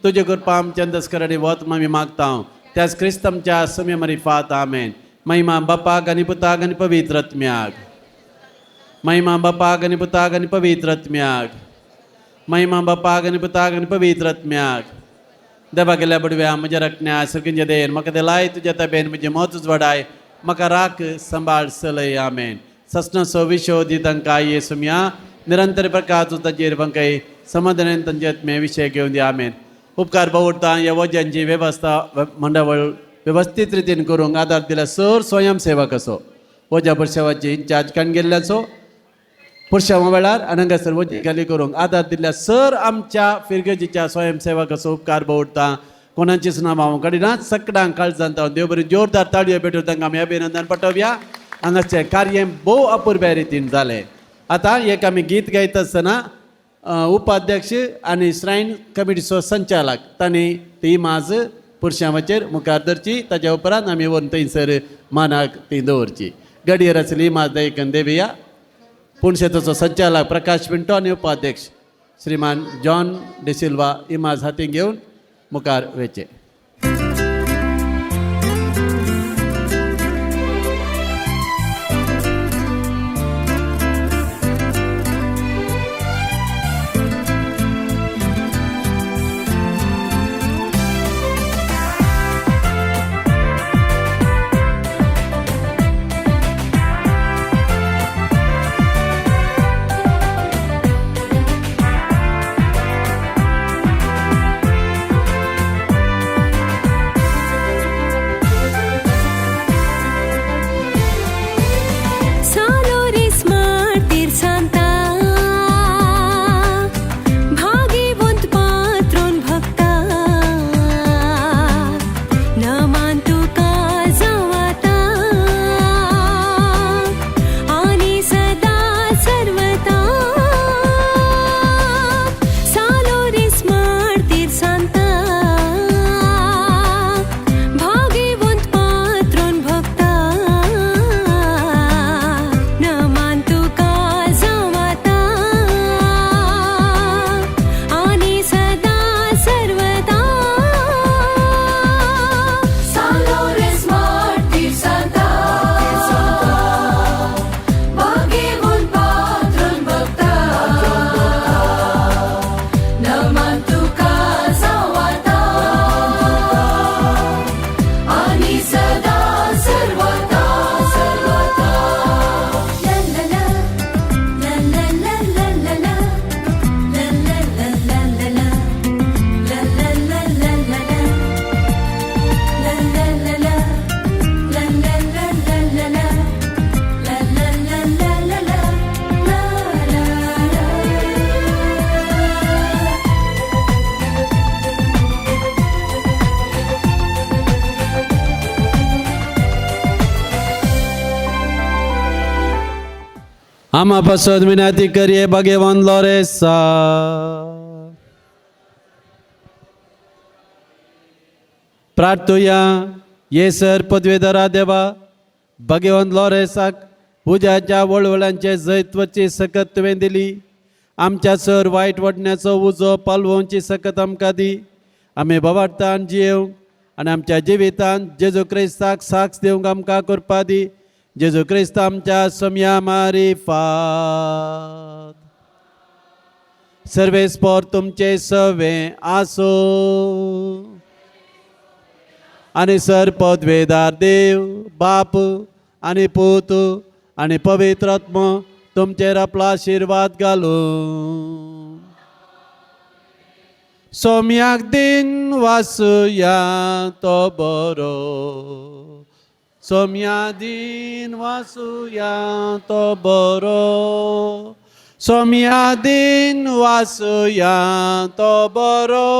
तुजे कृपा आमच्या अंतस्कर आनी वत आमी मागता त्याच क्रिस्त आमच्या सोम्या मरिफात. आमेन. महिमा बापाक आनी पुताक आनी पवित्र आत्म्याक. महिमा बापाक आनी पुताक आनी पवित्र आत्म्याक. महिमा बापाक आनी पुताक आनी पवित्र आत्म्याक. देवा गेल्या बडव्या म्हज्या रखण्या सर्गींच्या देन म्हाका ते लाय तुज्या तबेन म्हजें मत उजवाडाय म्हाका राख सांबाळ सलय. आमेन. ससनाचो विशो दी तांकां ये सुमया निरंतर प्रकाश ताचेर बंकय समाधानान तांचे आत्मे विशय घेवन दी. आमेन. उपकार बावडटा ह्या वज्यांची वेवस्था मंडळ वेवस्थीत रितीन करूंक आदार दिल्या सर स्वयंसेवक असो वज्या पुरशेवाची इन्चार्ज काण गेल्ल्याचो पुरशावा वेळार आनी हांगासर वजी खाली करूंक आदार दिल्ल्या सर आमच्या फिरगजीच्या स्वयंसेवकाचो उपकार बावडटा. कोणाचीच नांव हांव काडिना. सगळ्यांक काळजांत हांव देव बरी जोरदार ताळयो भेटून तांकां आमी अभिनंदन पाठोवया. हांगाचें कार्य भोव अपुरबाय रितीन जालें. आतां एक आमी गीत गायता आसतना उपाध्यक्ष आनी श्रायन कमिटीचो संचालक तांणी ती माज पुरशांवाचेर मुखार धरची. ताच्या उपरांत आमी व्हरून थंयसर मानाक ती दवरची. गडयेर आसली माज दयकन देवया. पुणशेताचो संचालक प्रकाश पिंटो आनी उपाध्यक्ष श्रीमान जॉन डिसिल्वा इमाज हाती घेवन मुखार वेचे. आमा पासत विनंती करये भगवान लोरेसा. प्रार्थुया ये सर पदवेधरा देवा भगवान लोरेसाक उज्याच्या वळवळांचे जैत्वाची सकत तुवें दिली. आमच्या सर वायट वाडण्याचो उजो पालवोवची सकत आमकां दी. आमी भवार्थान जियेवंक आनी आमच्या जिवितांत जेजू क्रिस्ताक साक्ष दिवंक आमकां करपा दी. जेजू क्रिस्त आमच्या सोम्या मारिफात. सर्वेस्पोर तुमचे सवे आसो. आनी सर पदवेदार देव बाप आनी पूत आनी पवित्र आत्मो तुमचेर आपलो आशिर्वाद घालूं. सोम्याक दिन वासुया तो बरो, सोम्या दिन वासुया तो बरो, सोम्या दिन वासुया तो बरो,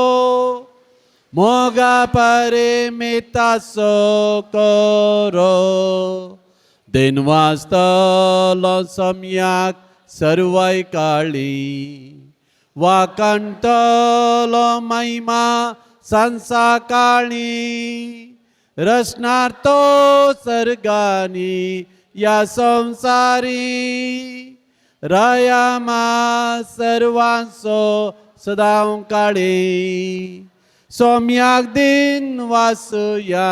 मोगा परिमितासो करो. दिन वाचतलो सोम्याक सर्वय काळी, वाकणटलो महिमा संसा काळी, रचणार तो सर्गानी या संसारी, रयामा सर्वांचो सदां काळी. सोम्याक दिन वासुया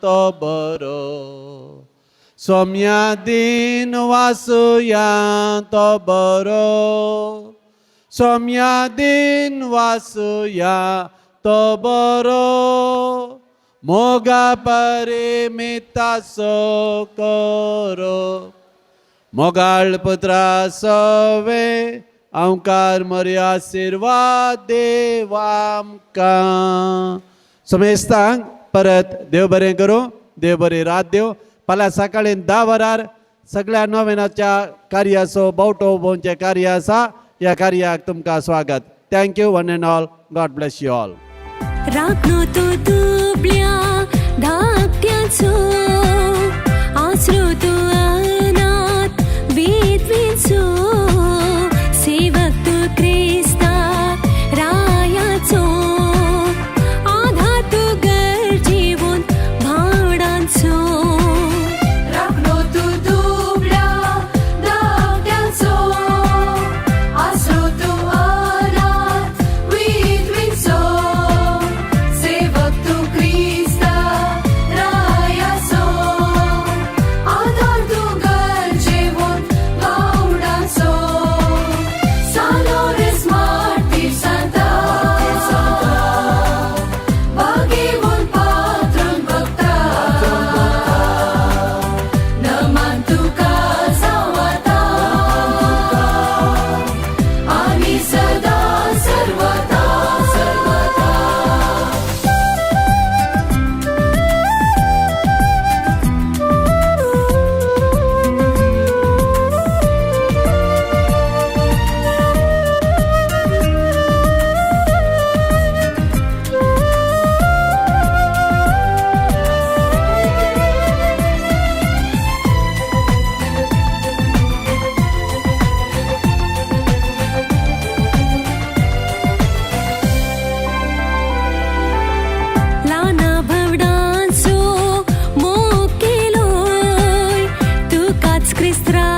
तो बरो, सोम्या दिन वासुया तो बरो, सोम्या दिन वासुया तो बरो, मोगा परिमितासो करो. मोगाळ पुत्रा सवे अंकार मरी आशिर्वाद देव आमकां. समेस्तांक परत देव बरें करूं, देव बरी रात देव. फाल्यां सकाळीं 10 वरार सगळ्या नोवेनाच्या कार्याचो बावटो उबोवचें कार्य आसा. ह्या कार्याक तुमकां स्वागत. Thank you one and all. God bless you all. राखणो तो दुबळ्या धाकट्याचो, आसरो तो अनाथ विधवेचो, सेवक तो क्रिस्ता रायाचो, आधार तो गरजेवन भावडांचो. राखणो तूं दुबळ्या धाकट्यांचो, आसरो तूं अनाथ विधवेचो, सेवक तूं क्रिस्ता रायाचो, आधार तूं गरजेवन भावडांचो. सान लॉरेन्स मार्तीर सांता, भागेवन पात्रोन भक्ता, नमन तुका जावता आनी सदा सर्वदा सर्वदा. लाना भवडांचो मोग केलोय तुकाच क्रिस्त्राया.